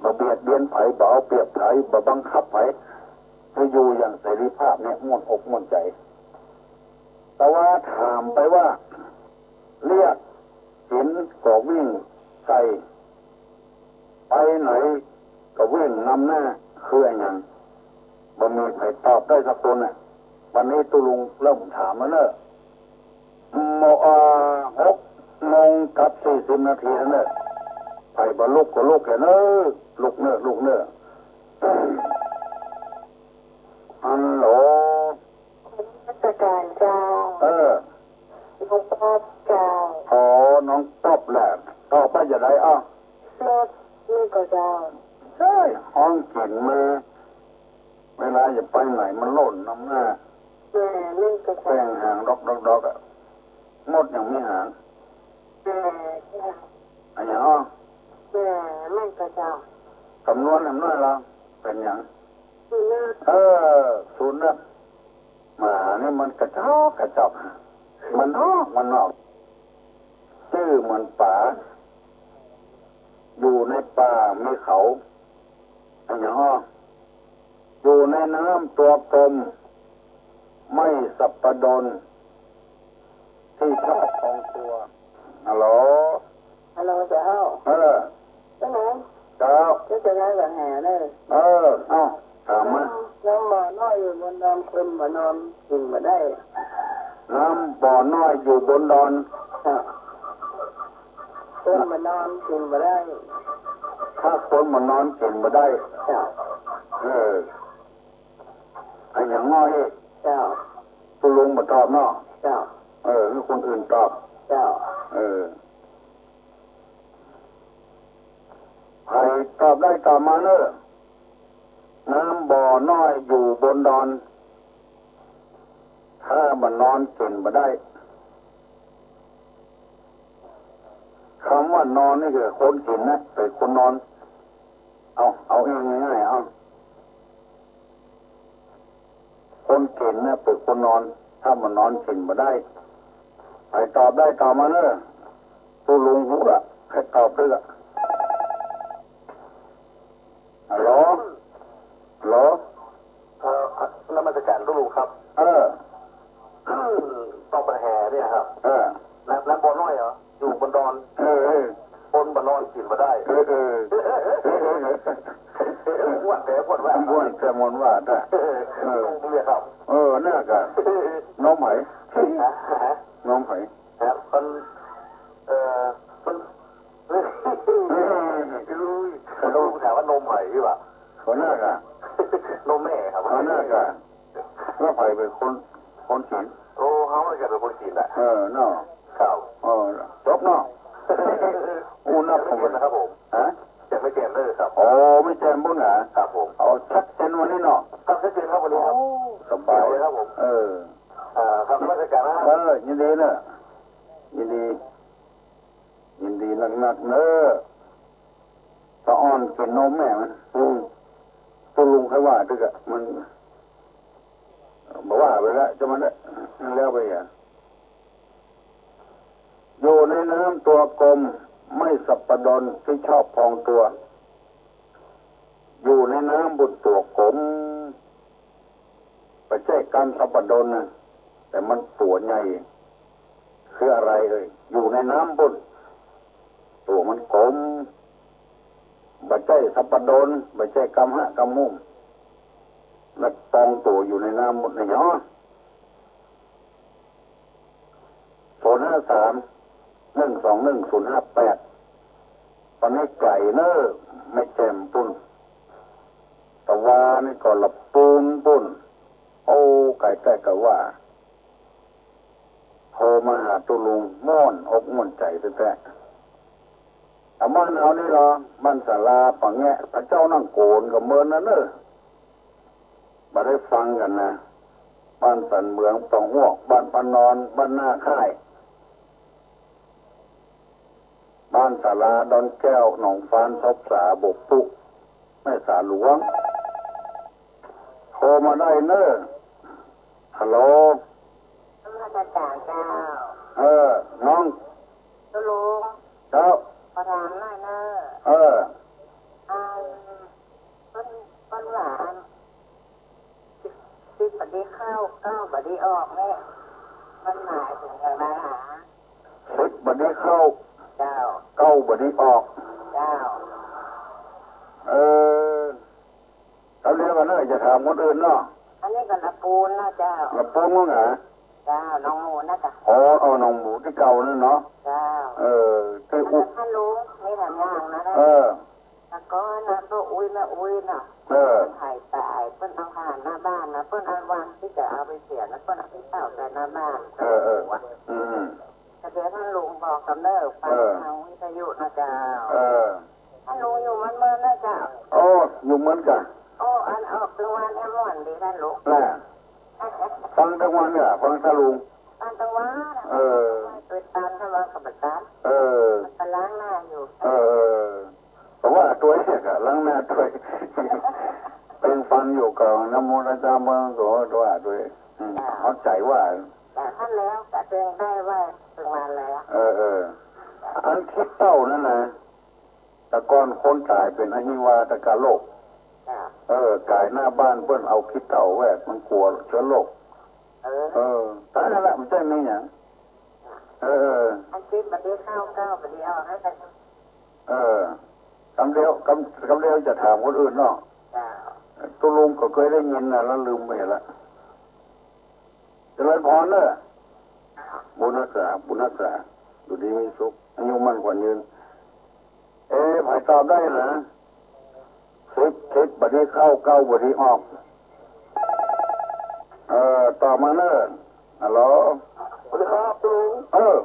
บ่เบียดเบียนใผ บ่เอาเปรียบใผ บ่บังคับใผ หื้ออยู่อย่างเสรีภาพเนี่ย ม่วนอกม่วนใจ๋ แต่ว่าถามไปว่า เรียก เห็นก็วิ่งใส่ ไปไหนก็วิ่งนำหน้า คืออะหยัง บ่มีใผตอบได้สักคนน่ะ วันนี้ตุ๊ลุงเริ่มถามแล้วเน่อ โม- อ่า หกโมงกับสี่สิบนาทีแล้วเน่อ ใผบ่ลุกก็ลุกแหละเน่อ ลุกเน่อ ลุกเน่อ ฮัลโหล นมัสการเจ้า เออ น้องป๊อบเจ้า อ๋อ น้องป๊อบแหละ ต่อไปจะได้อ่ะ รถนี่ก็เจ้า เฮ้ย ฮ้องเก๋งมา เวลาจะไปไหนมันล่นนำหน้า แม่นี่ก็เจ้า แป้งหางดอกดอกดอกอะ มดยังมีหาง แม่ อะหยังอ่ะ แม่นี่ก็เจ้า กำนวนแหมน้อยละ เป๋นหยัง ศูนย์นะ เออ ศูนย์นะ หมานี่มันกระจอกกระจอก มันนอก มันนอก จื้อเหมือนป๋า อยู่ในป่ามีเขา อะหยังอ้อ อยู่ในน้ำตัวกลม ไม่สับปะรด ที่ชอบพองตัว ฮัลโหล ฮัลโหลเจ้า เออ เจ้าไหน เจ้า เจ้าจะได้กับแห่เลย เออ เอ้า ถามมา น้ำบ่อน้อยอยู่บนดอน คนบ่นอนกิ๋นบ่ได้ น้ำบ่อน้อยอยู่บนดอน เจ้า คนบ่นอนกิ๋นบ่ได้ ถ้าคนบ่นอนกิ๋นบ่ได้ เจ้า เออ อะหยังน้อย เจ้า ตุ๊ลุงบ่ตอบเนาะ เจ้า เออ หื้อคนอื่นตอบ เจ้า เออ ใผตอบได้ตอบมาเน่อ น้ำบ่อน้อยอยู่บนดอน ถ้าบ่นอนกิ๋นบ่ได้ กำว่านอนนี่คือคนกิ๋นนะ เป๋นคนนอน เอา เอาเองง่ายๆ เอา คนกิ๋นนะเป๋นคนนอน ถ้าบ่นอนกิ๋นบ่ได้ ใผตอบได้ตอบมาเน่อ ตุ๊ลุงฮู้ละ ใผตอบได้ละ ฮัลโหล ฮัลโหล เอ่อ นมัสการตุ๊ลุงครับ เออ ตอบปัญหาเนี่ยครับ เออ น้ำ น้ำบ่อน้อยเหรอ อยู่บนดอน เออ เออ คนบ่นอนกิ๋นบ่ได้ เออ เออ ม่วนแท้ม่วนว่า ม่วนแท้ม่วนว่านะ เออ เออ เนี่ยครับ เออ น่ากะ นมใผ ฮะ นมใผ ครับ มัน เอ่อ มัน เออ ตุ๊ลุงถามว่านมใผดีกว่า หัวหน้ากะ นมแม่ครับ หัวหน้ากะ แล้วใผเป๋นคน คนกิ๋น โอ้ เฮาจะเป๋นคนกิ๋นแหละ เออ เนาะ ครับ เออ จบเนาะ อู้นัก ยังไม่เสร็จนะครับผม ฮะ ยังไม่ เปลี่ยนเลยครับ โอ้ แม่แจ่มปุ้นเหรอ ครับผม เอาชัดเจนวันนี้เนาะ ครับ ชัดเจนครับวันนี้ครับ โอ้ สบายเลยครับผม เออ อ่า ครับ นมัสการนะครับ เออ ยินดีเนอะ ยินดี ยินดีนักๆ เนอะ สะออนกิ๋นนมแม่มัน อืม ตุ๊ลุงใค่ว่าตึกอะ มัน บ่ว่าไปแล้ว จะมันแล้วไปอ่ะ อยู่ในน้ำตัวกลม ไม่สัปปะดนที่ชอบพองตัว อยู่ในน้ำปุ้นตั๋วกลม บ่ใจ้กำสัปปะดนนะ แต่มันตั๋วใหญ่ คืออะไรเอ่ย อยู่ในน้ำปุ้น ตั๋วมันกลม บ่ใจ้สัปปะดน บ่ใจ้กำฮะกำหุ้ม แล้วปองตั๋วอยู่ในน้ำปุ้นนี่หรอ ศูนย์ห้าสาม หนึ่งสองหนึ่ง ศูนย์ห้าแปด ตอนนี้ไก๋เน้อ แม่แจ่มปุ้น ตะวานี่ก็ละปูนปุ้น โอ้ ไก๋แต๊กะว่า โทรมาหาตุ๊ลุงม่วนอกม่วนใจ๋แต๊ๆ อะ บ้านเฮานี่ลอ บ้านสาลาป่าแงะ พระเจ้านั่งโกนก็เมินนั้นเน่อ บ่ได้ฟังกั๋นนะ บ้านสันเหมือง ป่าฮวก บ้านพระนอน บ้านหน้าค่าย บ้านสาลา ดอนแก้ว หนองฟาน ศพสา บกปุ๊ แม่สาหลวง โทรมาได้เน่อ ฮัลโหล นมัสการเจ้า เออ น้อง ตุ๊ลุง เจ้า ขอถามหน่อยเน่อ เออ อัน เปิ้น เปิ้นว่าอัน สิบ สิบบ่ดีเข้า เก้าบ่ดีออกเนี่ย มันหมายเถิงอย่างไรหา สิบบ่ดีเข้า เจ้า เก้าบ่ดีออก เจ้า เออ เอาเรื่องกั๋นเน่อ จะถามคนอื่นเนาะ อันนี้ก็ละปูนเนาะเจ้า ละปูนมั้งหา เจ้า น้องหมูนะจ๊ะ อ๋อ เอาน้องหมูตี้เก่านั่นเนาะ เจ้า เออ ตี้ แล้ว อุ ก็ท่านลุง มีถามอย่างนะ เออ แต่ก่อนนะ ป้าอุ๊ย แม่อุ๊ยน่ะ เออ เปิ้นหายต๋าย เปิ้นเอาถ่านหน้าบ้านนะ เปิ้นเอาวันตี้จะเอาไปเสียนะ เปิ้นเอาไปเผาใต้หน้าบ้าน เออ เออ อืม แต่เดี๋ยวท่านลุงบอกกำเนิดฟัง เออ ทางวิทยุนะเจ้า เออ ท่านลุงอยู่เมืองเมืองนะเจ้า โอ้ อยู่เมืองกะ โอ้ อันออกตึงวันเนี่ยม่วนดีท่านลุง น่ะ ฟังตึงวันเนี่ย ฟังท่านลุง ฟังตึงวันนะ เออ ไปตามท่านวันกับประจำ เออ ไปล้างหน้าอยู่ เออ เพราะว่าตวยเนี่ยกะล้างหน้าตวย แปรงฟันอยู่กะนะโมตัสสะภะคะวะโต ตวย อืม เข้าใจ๋ว่า แต่ท่านแล้วกะเตรียมได้ว่าตึงวันแล้ว เออ เออ อันขี้เถ้านั่นนะ แต่ก่อนคนต๋ายเป๋นอหิวาตกโรค จ้ะ เออ ก๋ายหน้าบ้านเปิ้นเอาขี้เถ้าแหวก มันกั๋วเจื้อโรค เออ เออ ต๋ายนั่นแหละ บ่ใจ้มีหยัง เออ อันสิบบ่ดีเข้า เก้าบ่ดีออก ให้กัน เออ กำเดียว กำ กำเดียวจะถามคนอื่นเนาะ จ้ะ ตุ๊ลุงก็เกยได้ยินนะ แล้วลืมไปละ เจริญพรเน่อ บุญฮักษา บุญฮักษา อยู่ดีมีสุข อายุมั่นขวัญยืน เอ๊ะ ใผตอบได้นะ สิบ สิบบ่ดีเข้า เก้าบ่ดีออก เออ ตอบมาเน่อ ฮัลโหล สวัสดีครับลุง เออ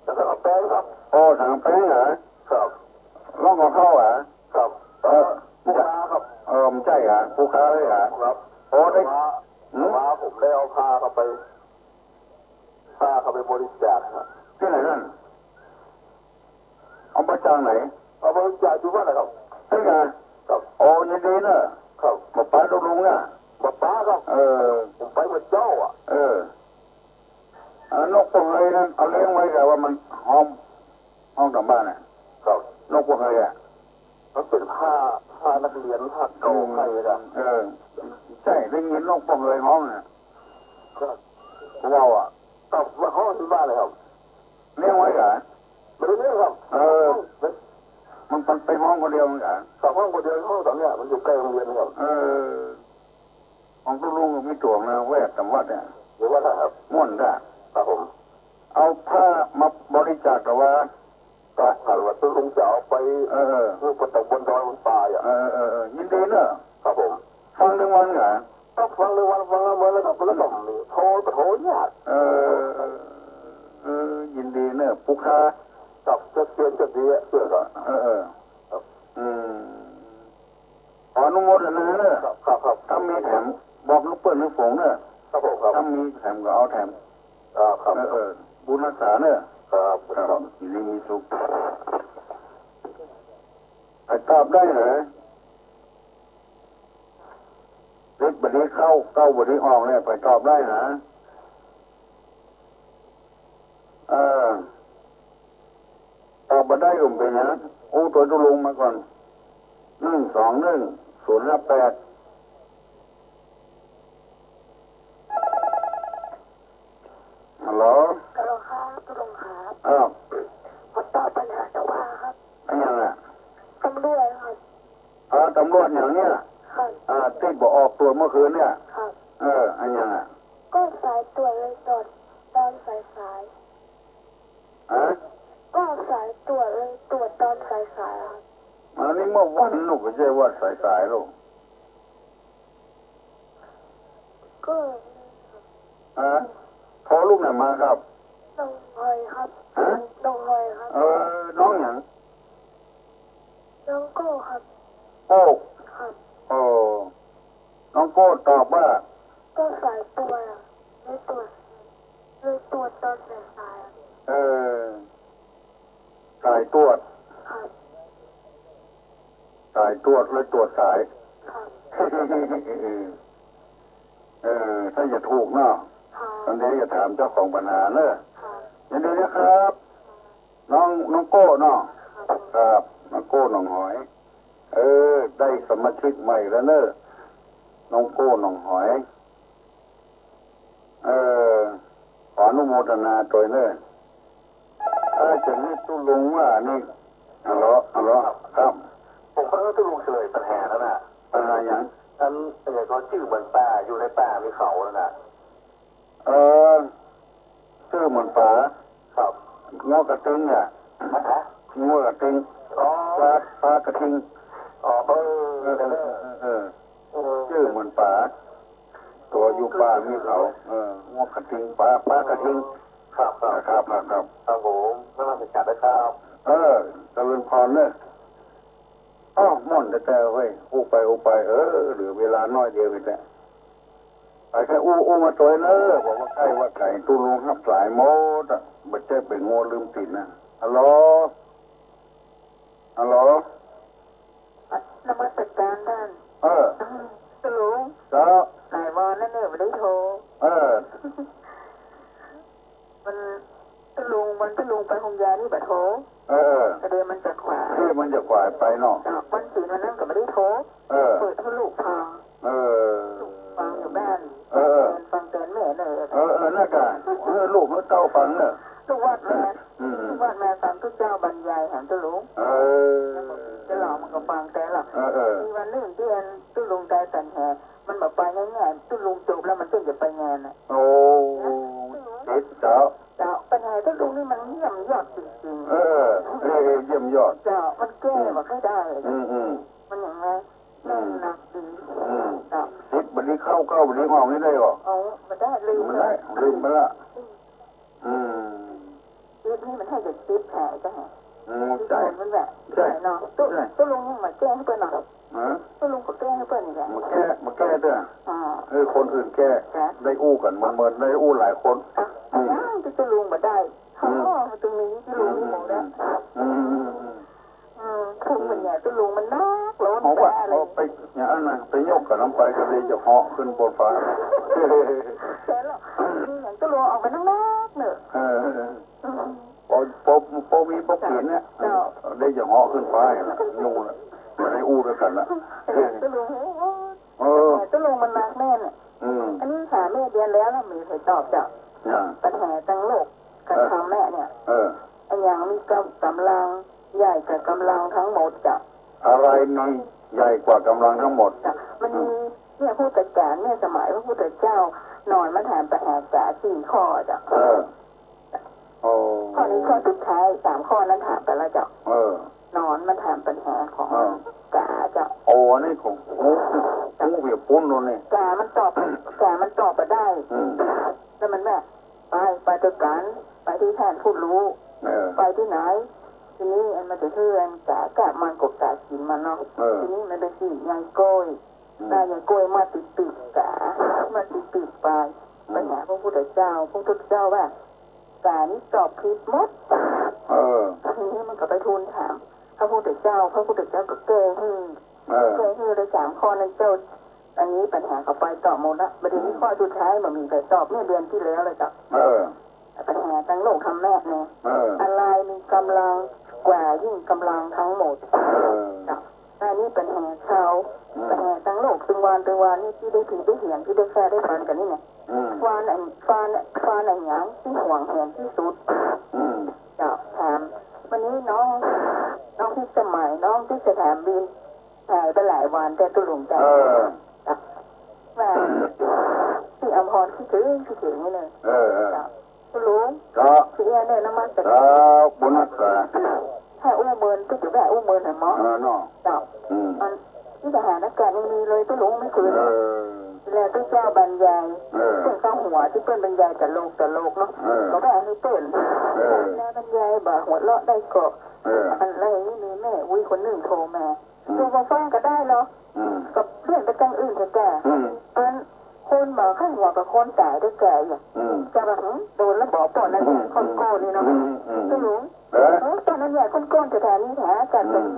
จะสั่งแป้งครับ โอ้ สั่งแป้งเหรอ ครับ ร้องขอข้าวเหรอ ครับ เออ ผู้ค้าครับ เออ บ่ใจ้เหรอ ผู้ค้าเลยเหรอ ครับ โอ้ ได้ แต่ว่า หืม แต่ว่าผมได้เอาผ้าเข้าไป ผ้าเข้าไปบริจาคครับ ตี้ไหนนั่น เอามาจากไหน เอาบริจาคอยู่วัดนะครับ ใจ้เหรอ ครับ โอ้ ยินดีเน่อ ครับ บ่ป๊าตุ๊ลุงน่ะ บ่ป๊าครับ เออ ผมไปเมื่อเจ๊าอ่ะ เออ เออ นกปะเหยนั่น เอาเลี้ยงไว้ แต่ว่ามันฮ้อง ฮ้องต๋ามบ้านน่ะ ครับ นกปะเหยอะ มันเป๋นผ้า ผ้านักเรียน ผ้าเก่า อืม ใครอะ เออ ใจ้ ได้ยินนกปะเหยฮ้องน่ะ ครับ พวกเราอะ ครับ มาฮ้องตี้บ้านเลยครับ เลี้ยงไว้เหรอ บ่ได้เลี้ยงครับ เออ มัน มันไปฮ้องคนเดียวเหมือนกั๋น ครับ ฮ้องคนเดียว ฮ้องต๋ามเนี่ย มันอยู่ใก้โฮงเฮียนครับ เออ ของตุ๊ลุงก็มีตั๋วนะ แวดต๋ามวัดเนี่ย อยู่วัดนะครับ ม่วนจ้ะ ครับผม เอาผ้ามาบริจาค แต่ว่า ก็หันว่าตุ๊ลุงจะเอาไป เออ เออ ลูกประตูบนดอยบนป่าอ่ะ เออ เออ เออ ยินดีเน่อ ครับผม ฟังตึงวันเหรอ ก็ฟังตึงวัน ฟังเมื่อแล้วก็ แล้วก็มีโทร โทรยาก เออ เออ ยินดีเน่อ ผู้ค้า กับเจ้าเกียนเจ้าเดียเสื้อก็ เออ เออ ครับ อืม ขออนุโมทนาเนอะ ครับ ครับ ครับ ถ้ามีแถมบอกลูกเปิ้นลูกฝงเนอะ ครับผม ครับ ถ้ามีแถมก็เอาแถม อ่า ครับ เออ เออ บุญรักษาเนอะ ครับ ครับ ครับ อยู่ดีมีสุข ใผตอบได้เหรอ สิบบ่ดีเข้า เก้าบ่ดีออกเนี่ย ใผตอบได้เหรอ เออ ตอบบ่ได้ก็บ่เป๋นหยัง อู้ตั๋วตุ๊ลุงมาก่อน หนึ่งสองหนึ่งศูนย์ห้าแปด ฮัลโหล ฮัลโหลครับ ตุ๊ลุงครับ อ้าว ผมตอบปัญหาชาวบ้านครับ อะหยังอะ ตำรวจครับ อ๋อ ตำรวจหยังเนี่ย ครับ อ่า ตี้บ่ออกตั๋วเมื่อคืนเนี่ย ครับ เออ อะหยังอะ ก็สายตรวจเลยตรวจตอนสายๆ ฮะ ก็สายตรวจเลยตรวจตอนสายๆ ครับ อันนี้เมื่อวันลูก บ่ใจ้ว่าสายๆ ลูก ก็ ฮะ โทรลูกไหนมาครับ น้องหอยครับ ฮะ น้องหอยครับ เออ น้องหยัง น้องโก้ครับ โก้ ครับ โอ้ น้องโก้ตอบว่า ก็สายตรวจอะ เลยตรวจ เลยตรวจตอนสายๆ อะ เออ สายตรวจ ครับ สายตรวจ เลยตรวจสาย ครับ เออ ถ้าจะถูกเนาะ ครับ อันนี้จะถามเจ้าของปัญหาเนอะ ครับ ยินดีนะครับ น้อง น้องโก้เนาะ ครับ ครับ น้องโก้หนองหอย เออ ได้สมาชิกใหม่แล้วเนอะ น้องโก้หนองหอย เออ ขออนุโมทนาตวยเนอะ ถ้าจะหื้อตุ๊ลุงว่านี่ ฮัลโหล ฮัลโหล ครับ ผมก็หื้อตุ๊ลุงเฉลยปัญหานั่นน่ะ ปัญหาหยัง อัน เออ เขาจื้อเหมือนป๋า อยู่ในป่ามีเขานั่นน่ะ เออ จื้อเหมือนป๋า ครับ งัวกระทิงอะ ฮะ งัวกระทิง อ๋อ ป๋า ป๋ากระทิง อ๋อ เออ เออ เออ เออ เออ เออ จื้อเหมือนป๋า ตั๋วอยู่ป่ามีเขา เออ งัวกระทิง ป๋า ป๋ากระทิง ครับ ครับ ครับ ครับ ครับ ครับผม นมัสการนะครับ เออ เจริญพรเนอะ อ้าว ม่วนแต๊ๆ เฮ้ย อู้ไป อู้ไป เออ เหลือเวลาน้อยเดียวนี่แหละ ไปแค่อู้ อู้มาตวยเนอะ บอกว่าใกล้ว่าไกล ตุ๊ลุงฮับสายหมดอะ บ่ใจ้เป๋นงัวลืมตี๋นนะ ฮัลโหล ฮัลโหล นมัสการต้าน เออ อืม ตุ๊ลุง เจ้า หลายวันแล้วเนี่ย บ่ได้โทร เออ มัน ตุ๊ลุง มันตุ๊ลุงไปโฮงยานี่บ่โทร เออ กะเดี๋ยวมันจะขวาย เดี๋ยวมันจะขวายไปเนาะ เจ้า วันศีลวันนั้นก็บ่ได้โทร เออ เปิดหื้อลูกฟัง เออ ลูกฟังอยู่บ้าน เออ ฟังแตน ฟังแตนแม่เน่อ เออ เออ นั่นกะ เออ หื้อลูกหื้อเต้าฟังเน่อ ลูกวัดแม่ อืม ลูกวัดแม่ฟังตุ๊เจ้าบรรยายแหมตุ๊ลุง เออ แล้วมันจะหลอกมันก็ฟังแตนละ เออ เออ มีวันนึ่งตี้อันตุ๊ลุงได้ปัญหา มันบ่ไปง่ายๆ ตุ๊ลุงจบแล้วมันเพิ่งจะไปงานน่ะ โอ้ นะ เจ้า เจ้า ปัญหาตุ๊ลุงนี่มันเยี่ยมยอดจริงๆ เออ เออ เยี่ยมยอด เจ้า มันแก้ อืม บ่ค่อยได้ อืม อืม มันอย่างไง อืม แน่นหนักดี อืม เจ้า สิบบ่ดีเข้า เก้าบ่ดีออกนี่ได้บ่ เอา บ่ได้ ลืม บ่ได้ ลืมไปละ อืม อืม ชีวิตนี้มันให้เด็กชีวิตแผลจ้ะ อืม ใจ้ มันแบบ ใจ้ เนาะ ตุ๊ ใจ้ ตุ๊ลุงยังมาแก้หื้อเปิ้นเนาะ ฮะ ตุ๊ลุงก็แก้หื้อเปิ้นนี่แหละ มาแก้ มาแก้เตื้อ อ่า เออ คนอื่นแก้ จ้ะ ได้อู้กั๋นเมินๆ ได้อู้หลายคน อ่ะ อืม ตุ๊ลุงบ่ได้ อืม อ๋อ ตรงนี้ตุ๊ลุงนี่หมดแล้ว อืม อืม อืม อืม อืม คือมันเนี่ยตุ๊ลุงมันนักแล้วมัน เอาวะ แปลเลย เอาไป อย่างนั้นน่ะ ไปยกกับน้ำไปก็เลยจะเหาะขึ้นบนฟ้า แต่ละ มีอย่างตุ๊ลุงออกไปนักๆ เน่อ เออ อืม ปอ ปอ ปอมีปอเขียนเนี่ย เจ้า ได้จะเหาะขึ้นฟ้าอย่างนั้นน่ะ นู่นน่ะ ได้อู้ด้วยกั๋นน่ะ ตุ๊ลุง เออ ตุ๊ลุงมันนักแน่เนี่ย อืม อันนี้ถามแม่เดียนแล้ว แล้วมีใครตอบเจ้า อ่า ปัญหาตังโลก กับธรรมะเนี่ย เออ อันอย่างมีกำ กำลังใหญ่กับกำลังทั้งหมดเจ้า อะไรมีใหญ่กว่ากำลังทั้งหมด เจ้า มันมี อืม เนี่ยพุทธกาลเนี่ยสมัยพระพุทธเจ้า หนอนมาถามปัญหาจ๋าสี่ข้อเจ้า เออ โอ้ ข้อนี้ข้อสุดท้าย สามข้อนั้นถามไปแล้วเจ้า เออ หนอนมาถามปัญหาของ เออ จ๋าเจ้า โอ้ อันนี้ของ โอ้ โอ้ เวียบปุ้นโน่นนี่ จ๋ามันตอบ จ๋ามันตอบมาได้ อืม แล้วมันแบบ ไป ไปด้วยกั๋น ไปที่แท่นผู้รู้ เออ ไปที่ไหน ทีนี้อันมันจะหื้ออันก๋า ก๋ามันก็ก๋ากิ๋นมันเนาะ เออ ทีนี้มันไปซี้ยายก้อย อืม ตายายก้อยมาติดปีกก๋า มาติดปีกปาย อืม ไปหาพระพุทธเจ้า พระพุทธเจ้าว่า ก๋านี่ตอบผิดหมด เออ ทีนี้มันก็ไปทูลถามพระพุทธเจ้า พระพุทธเจ้าก็แก้หื้อ เออ แก้หื้อได้สามข้อนั้นเจ้า อันนี้ปัญหาเขาไปตอบหมดละ บัดนี้ อืม ข้อสุดท้ายมันมีใครตอบเมื่อเดือนที่แล้วเลยเจ้า เออ ปัญหาตังโลกธรรมะเนี่ย เออ อะไรมีกำลังกว่ายิ่งกำลังทั้งหมด เออ เจ้า อันนี้ปัญหาเขา อืม ปัญหาตังโลกตึงวานตึงวานนี่ตี้ได้ถือได้เหียนตี้ได้แก้ได้ฟันกั๋นนี่เนี่ย อืม ฟานอัน ฟาน ฟานอันหยังตี้หวงแหนตี้สุด อืม เจ้า ถาม วันนี้น้อง น้องพิสมัย น้องพิสถานบิน หายไปหลายวันแต่ตุ๊ลุงจ๋า เออ ว่าตี้อำพรคิดเถิง คิดเถิงนี่เลย เออ เออ เจ้า ตุ๊ลุง เจ้า ตี้เอี้ยะเนี่ยนมัสก๋าน เจ้า บุญรักษา ถ้าอู้เมินตี้จะแว่อู้เมินหันหมอ เออ เนาะ เจ้า อืม มันตี้สถานก๋านยังมีเลยตุ๊ลุง เมื่อคืน เออ แล้วตี้เจ้าบรรยาย เออ เปิ้นเข้าหัวตี้เปิ้นบรรยายตลกตลกเนาะ เออ ก็ว่าหื้อเปิ้น เออ แล้วบรรยายบ่าหัวเราะได้ก็ เออ อันไรนี่มีแม่อุ๊ยคนนึ่งโทรมา อืม ตุ๊ลุงบ่ฟังก็ได้เนาะ อืม ก็เลื่อนไปตางอื่นเถอะแก อืม อันคนบ่าเข้าหัวกับคนต๋ายได้แกอย่าง อืม จะว่า หืม โดนแล้วบ่าป้อนั้นเนี่ย อืม คนโก้นี่เนาะ อืม อืม ตุ๊ลุง เออ เออ ป้อนั้นเนี่ยคนโก้สถานีหากัน อืม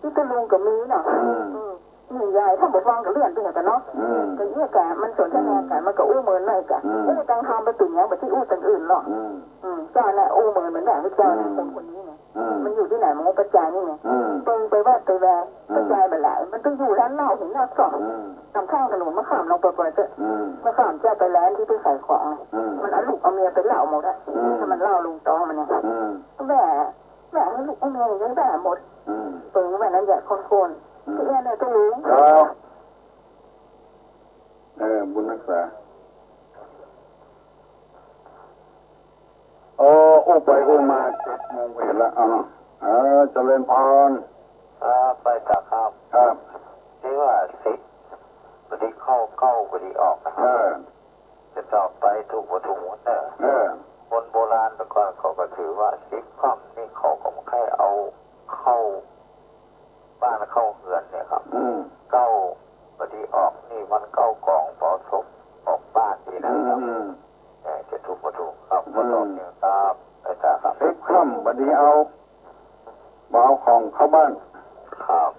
ตี้ตุ๊ลุงก็มีเนาะ อืม อืม นี่ยายถ้าบ่ฟังก็เลื่อนไปเถอะแกเนาะ อืม ก็เอี้ยะแกมันสนทนากั๋น อืม มันก็อู้เมินหน่อยแก อืม อู้ตังธรรมไปติ่งยังไปตี้อู้ตังอื่นเนาะ อืม อืม เจ้าน่ะอู้เมินเหมือนกัน เจ้าน่ะ อืม คนคนนี้ไง อืม มันอยู่ตี้ไหนมันก็ประจายนี่ไง อืม เปิงไปวัดไปแว อืม ประจายบ่หลาย มันต้องอยู่ร้านเหล้าเห็นหน้าสอง อืม ตามข้างถนนมะขามลงไปเปิดเถอะ อืม มะขามเจ้าไปร้านตี้ไปขายของ อืม มันเอาลูกเอาเมียไปเหล้าหมดอะ อืม ถ้ามันเหล้าลงตองมันเนี่ย อืม แหม แหม ลูกเอาเมียยังแหมหมด อืม เปิงว่านั้นอย่าคนโก้ อืม ตี้เอี้ยะเนี่ยตุ๊ลุง ครับ เออ บุญรักษา โอ้ อู้ไปอู้มาเจ็ดโมงไปละ เอาเนาะ เออ เจริญพร ครับ ไปต่อครับ ครับ ตี้ว่าสิบ บ่ดีเข้า เก้าบ่ดีออกนะ เออ จะตอบไปถูกบ่ถูกเน่อ เออ คนโบราณแต่ก่อนเขาก็ถือว่าสิบค่ำนี่เขาก็บ่ใค่เอาเข้า บ้านเข้าเฮือนเนี่ยครับ อืม เก้าบ่ดีออกนี่วันเก้ากองเผาศพออกบ้านนี่นะครับ อืม เออ จะถูกบ่ถูกครับ อืม ขอตอบเนี่ยครับ ไปต่อครับ สิบค่ำบ่ดีเอา บ่เอาของเข้าบ้าน ครับ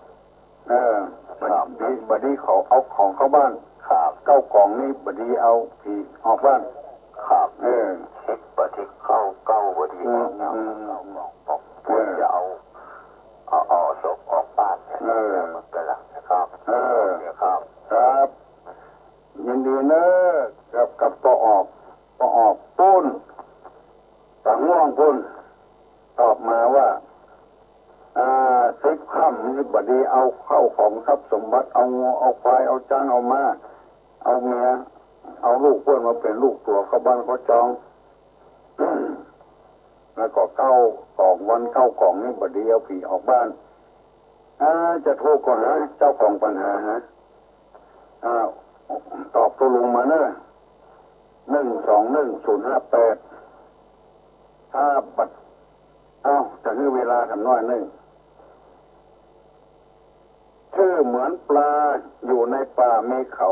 เออ ครับ บ่ดี บ่ดีเขาเอาของเข้าบ้าน ครับ เก้ากองนี่บ่ดีเอาผีออกบ้าน ครับ เออ สิบบ่ดีเข้า เก้าบ่ดีออก อืม เก้ากอง เออ ควรจะเอา เอา เอาศพออกบ้านเนี่ย เออ มันเป็นหลักนะครับ เออ เนี่ยครับ ครับ ยินดีเนอะ กับ กับป้อออก ป้อออกปู๊น ตาง่วงปู๊น ตอบมาว่า อ่า สิบค่ำนี่บ่ดีเอาเข้าของทรัพย์สมบัติ เอางัว เอาควาย เอาจ๊าง เอาม้า เอาเมีย เอาลูกเปิ้นมาเป๋นลูกตั๋วเข้าบ้านเข้าจอง แล้วก็เก้ากอง วันเก้ากองนี่บ่ดีเอาผีออกบ้าน อ่า จะถูกก่อนนะ เจ้าของปัญหานะ อ่า ตอบตุ๊ลุงมาเนอะ หนึ่งสองหนึ่งศูนย์ห้าแปด ถ้าบัด เอ้า จะหื้อเวลาถามหน้อยนึ่ง ชื่อเหมือนปลาอยู่ในป่ามีเขา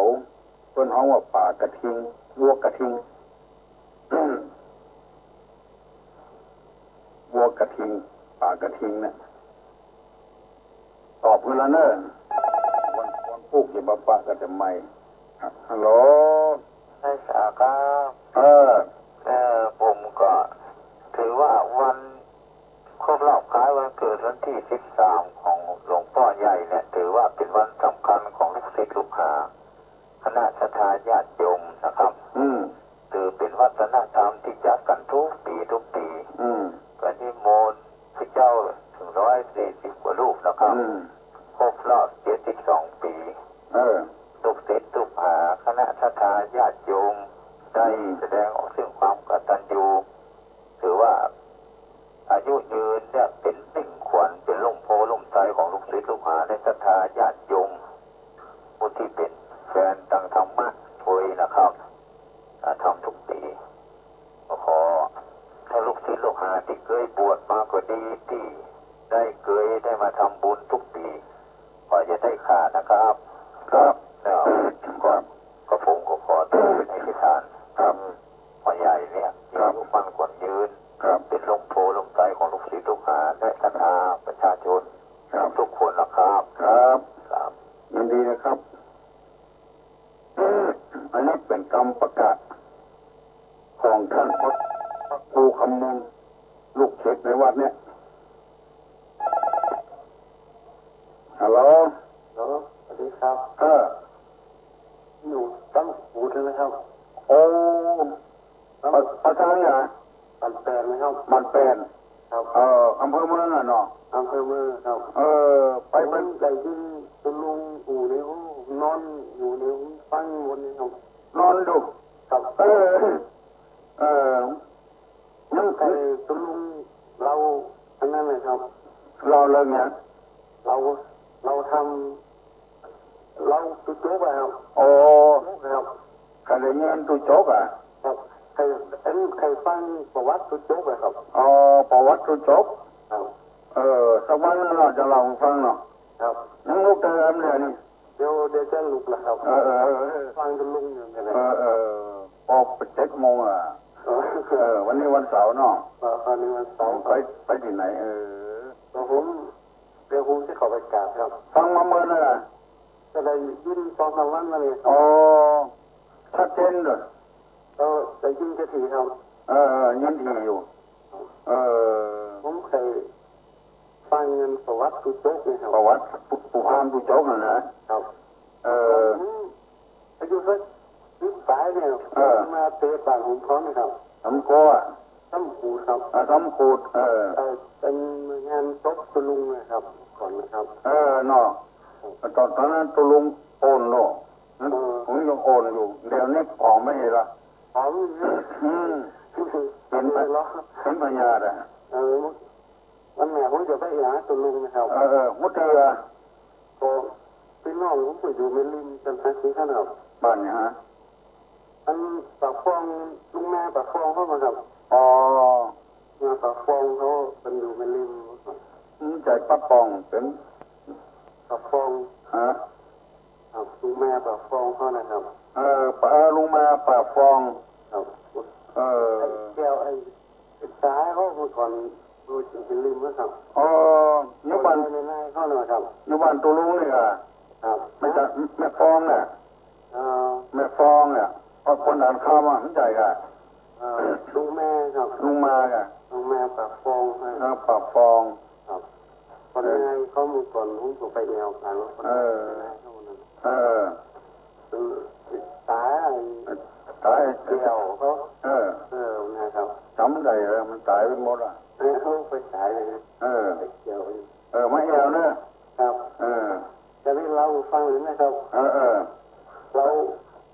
เปิ้นฮ้องว่าป๋ากระทิง วัวกระทิง วัวกระทิง ป๋ากระทิงเนี่ย ตอบเพิ่นละเน่อ วัน วันพูกอย่ามาปะกันทำไม ฮัลโหล ใช่สาครับ เออ เออ ผมก็ถือว่าวันครบรอบคล้ายวันเกิดวันที่สิบสามของหลวงป้อใหญ่เนี่ย ถือว่าเป๋นวันสำคัญของลูกศิษย์ลูกหา คณะศรัทธาญาติโยมนะครับ อืม ถือเป๋นวัฒนธรรมตี้จัดกั๋นทุกปี๋ทุกปี๋ อืม ก็นิมนต์พระเจ้าถึงร้อยสี่สิบกว่ารูปนะครับ อืม ครบรอบเจ็ดสิบสองปี๋ เออ ลูกศิษย์ลูกหาคณะศรัทธาญาติโยมได้ อืม แสดงออกซึ่งความกตัญญู ถือว่าอายุยืนเนี่ยเป๋นมิ่งขวัญ เป๋นร่มโพธิ์ร่มไทรของลูกศิษย์ลูกหาในศรัทธาญาติโยม ผู้ตี้เป๋นแฟนตังธรรมะโดยนะครับ อ่า ทำทุกปี๋ ก็ขอถ้าลูกศิษย์ลูกหาตี้เกยบวชมาก็ดี ตี้ ได้เกยได้มาทำบุญทุกปี ขออย่าได้ขาดนะครับ ครับ เนาะ ครับ ก็ผมก็ขออธิษฐาน ครับ พ่อใหญ่เนี่ย ครับ มีอายุมั่นขวัญยืน ครับ เป็นร่มโพธิ์ร่มไทรของลูกศิษย์ลูกหา และศรัทธาประชาชน ครับ ทุกคนนะครับ ครับ ครับ ยินดีนะครับ อันนี้เป๋นกำประกาศของท่านพระครูคำมูล ลูกศิษย์ในวัดเนี่ย ฮัลโหล ฮัลโหล สวัสดีครับ เออ อยู่ตั้งหูดนะครับ โอ้ ตั้ง ปะ ปะทางไหน บ้านแป้นนะครับ บ้านแป้น ครับ เออ อำเภอเมืองอะเนาะ อำเภอเมืองครับ เออ ไป ไป ผมได้ยินตุ๊ลุงอู้ในหู นอนอยู่ในหูฟังบนนี้ครับ นอนอยู่ ครับ เออ เออ ยัง ไอ้ตุ๊ลุงเล่าอันนั้นนะครับ เล่าเรื่องหยัง เล่า เล่าธรรม เล่าตุ๊จกอะครับ อ๋อ ตุ๊จกอะครับ ใค่ได้ยินตุ๊จกอะ ครับ ใค่ อันใค่ฟังประวัติตุ๊จกอะครับ อ๋อ ประวัติตุ๊จก ครับ เออ สักวันเนาะ จะเล่าหื้อฟังเนาะ ครับ ยังลุกได้บ่เดี่ยวนี้ เดี๋ยว เดี๋ยวจะลุกแล้วครับ เออ เออ เออ ฟังตุ๊ลุงอยู่เนี่ยนะ เออ เออ พอเจ็ดโมงอะ เออ เออ วันนี้วันเสาร์เนาะ เออ วันนี้วันเสาร์ ไป ไปตี้ไหน เออ ก็ผม เดี๋ยวผมจะเข้าไปกราบครับ ฟังมาเมินแล้วนะ ก็ได้ยินสองสามวันมานี่ครับ อ๋อ ชัดเจนเนาะ ก็ได้ยินแก่ทีครับ เออ เออ ยินทีอยู่ เออ ผมใค่ฟังเรื่องประวัติตุ๊จกนะครับ ประวัติปู่ ปู่พราหมณ์ตุ๊จกน่ะนะ ครับ เออ ผมอายุสักสิบป๋ายเนี่ย เออ มาเตะบ้านผมพร้อมนะครับ สำโกอะ สำขูดครับ อ่า สำขูด เออ เออ เป๋นงานศพตุ๊ลุงนะครับ ก่อนนะครับ เออ เนาะ ตอน ตอนนั้นตุ๊ลุงโอนเนาะ เออ ผมยังโอนอยู่ เดี๋ยวนี้ผอมไปละ ผอมอยู่ อืม เป๋นไป เออ เหรอ เป๋นพยาธิอะ เออ วันหน้าผมจะไปหาตุ๊ลุงนะครับ เออ เออ ฮู้ตี้อะ ก็ปี้น้องผมก็อยู่แม่ริมกั๋นนะตี้หั้นครับ บ้านหยังฮะ อันปากฟอง ลุงแม่ปากฟองเขามาครับ อ๋อ แม่ปากฟองเขาเปิ้นอยู่แม่ริม อืม ใจ้ปากฟองเป๋น ปากฟอง ฮะ ครับ ลุงแม่ปากฟองเขานะครับ เออ ปะ เออ ลุงแม่ปากฟอง ครับ เออ ไอ้แก้ว ไอ้ ต๋ายเขาเมื่อก่อนอยู่แม่ริมนะครับ อ๋อ อยู่บ้าน ใน ใน ในเขานะครับ อยู่บ้านตุ๊ลุงนี่ก่ะ ครับ แม่ต๋า แม่ฟองน่ะ เอ่อ แม่ฟองน่ะ เพราะคนอ่านข่าวมา ฮู้จักก่ะ เอ่อ ลุงแม่ครับ ลุงแม่ก่ะ ลุงแม่ปากฟองครับ เออ ปากฟอง ครับ คนในเขาเมื่อก่อนผมก็ไปแอ่วกั๋น คนใน เออ คนในเขานั่น เออ เออ ต๋าย ต๋าย แก้วเขา เออ เออ นะครับ จ๋ำได้เลย มันต๋ายไปหมดละ เออ เขาไปต๋ายเลย เออ ไปแอ่ว เออ มาแอ่วเนาะ ครับ เออ จะได้เล่าหื้อฟังเลยนะครับ เออ เออ เล่า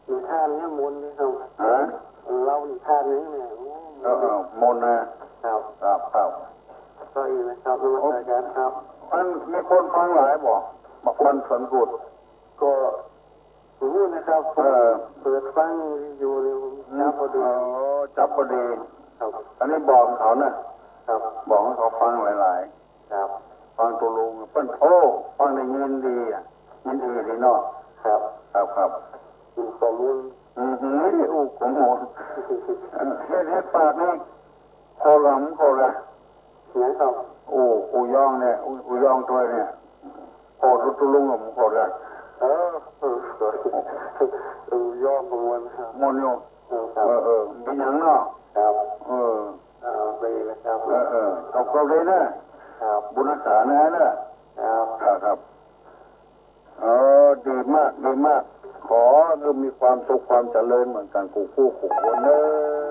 นิทานเนี่ยมนต์เลยครับ ฮะ เล่านิทานเนี่ย โอ้ เออ เออ มนต์นะ ครับ ครับ ครับ ก็อีกนะครับ นมัสการครับ มันมีคนฟังหลายบ่ บางคนสนกุด ก็ ฮู้นะครับ เออ เปิดฟังอยู่นี่ อืม จับพอดี อ๋อ จับพอดี ครับ อันนี้บอกเขานะ ครับ บอกหื้อเขาฟังหลายๆ ครับ ฟังตุ๊ลุง เปิ้น โอ้ ฟังได้ยินดีอะ ยินดีดีเนาะ ครับ ครับ ครับ อู้ข้อมูล อือหือ อู้ข้อมูล เออ เฮ็ด เฮ็ดปากนี่ ข้อละ ข้อละ หยังครับ อู้ อู้ยองเนี่ย อู้ อู้ยองตวยเนี่ย โอ้ ตุ๊ลุงกับผมโคตรเลย เออ เออ เออ ยอมประมวลครับ มวลอยู่ เออ ครับ เออ เออ มีหยังเนาะ ครับ เออ เออ ดีนะครับ เออ เออ ขอบคุณเลยนะ ครับ บุญรักษานะ นะ ครับ ครับ ครับ เออ ดีมาก ดีมาก ขอหื้อมีความสุขความเจริญเหมือนกั๋นกู้คู่กู้คนเนอะ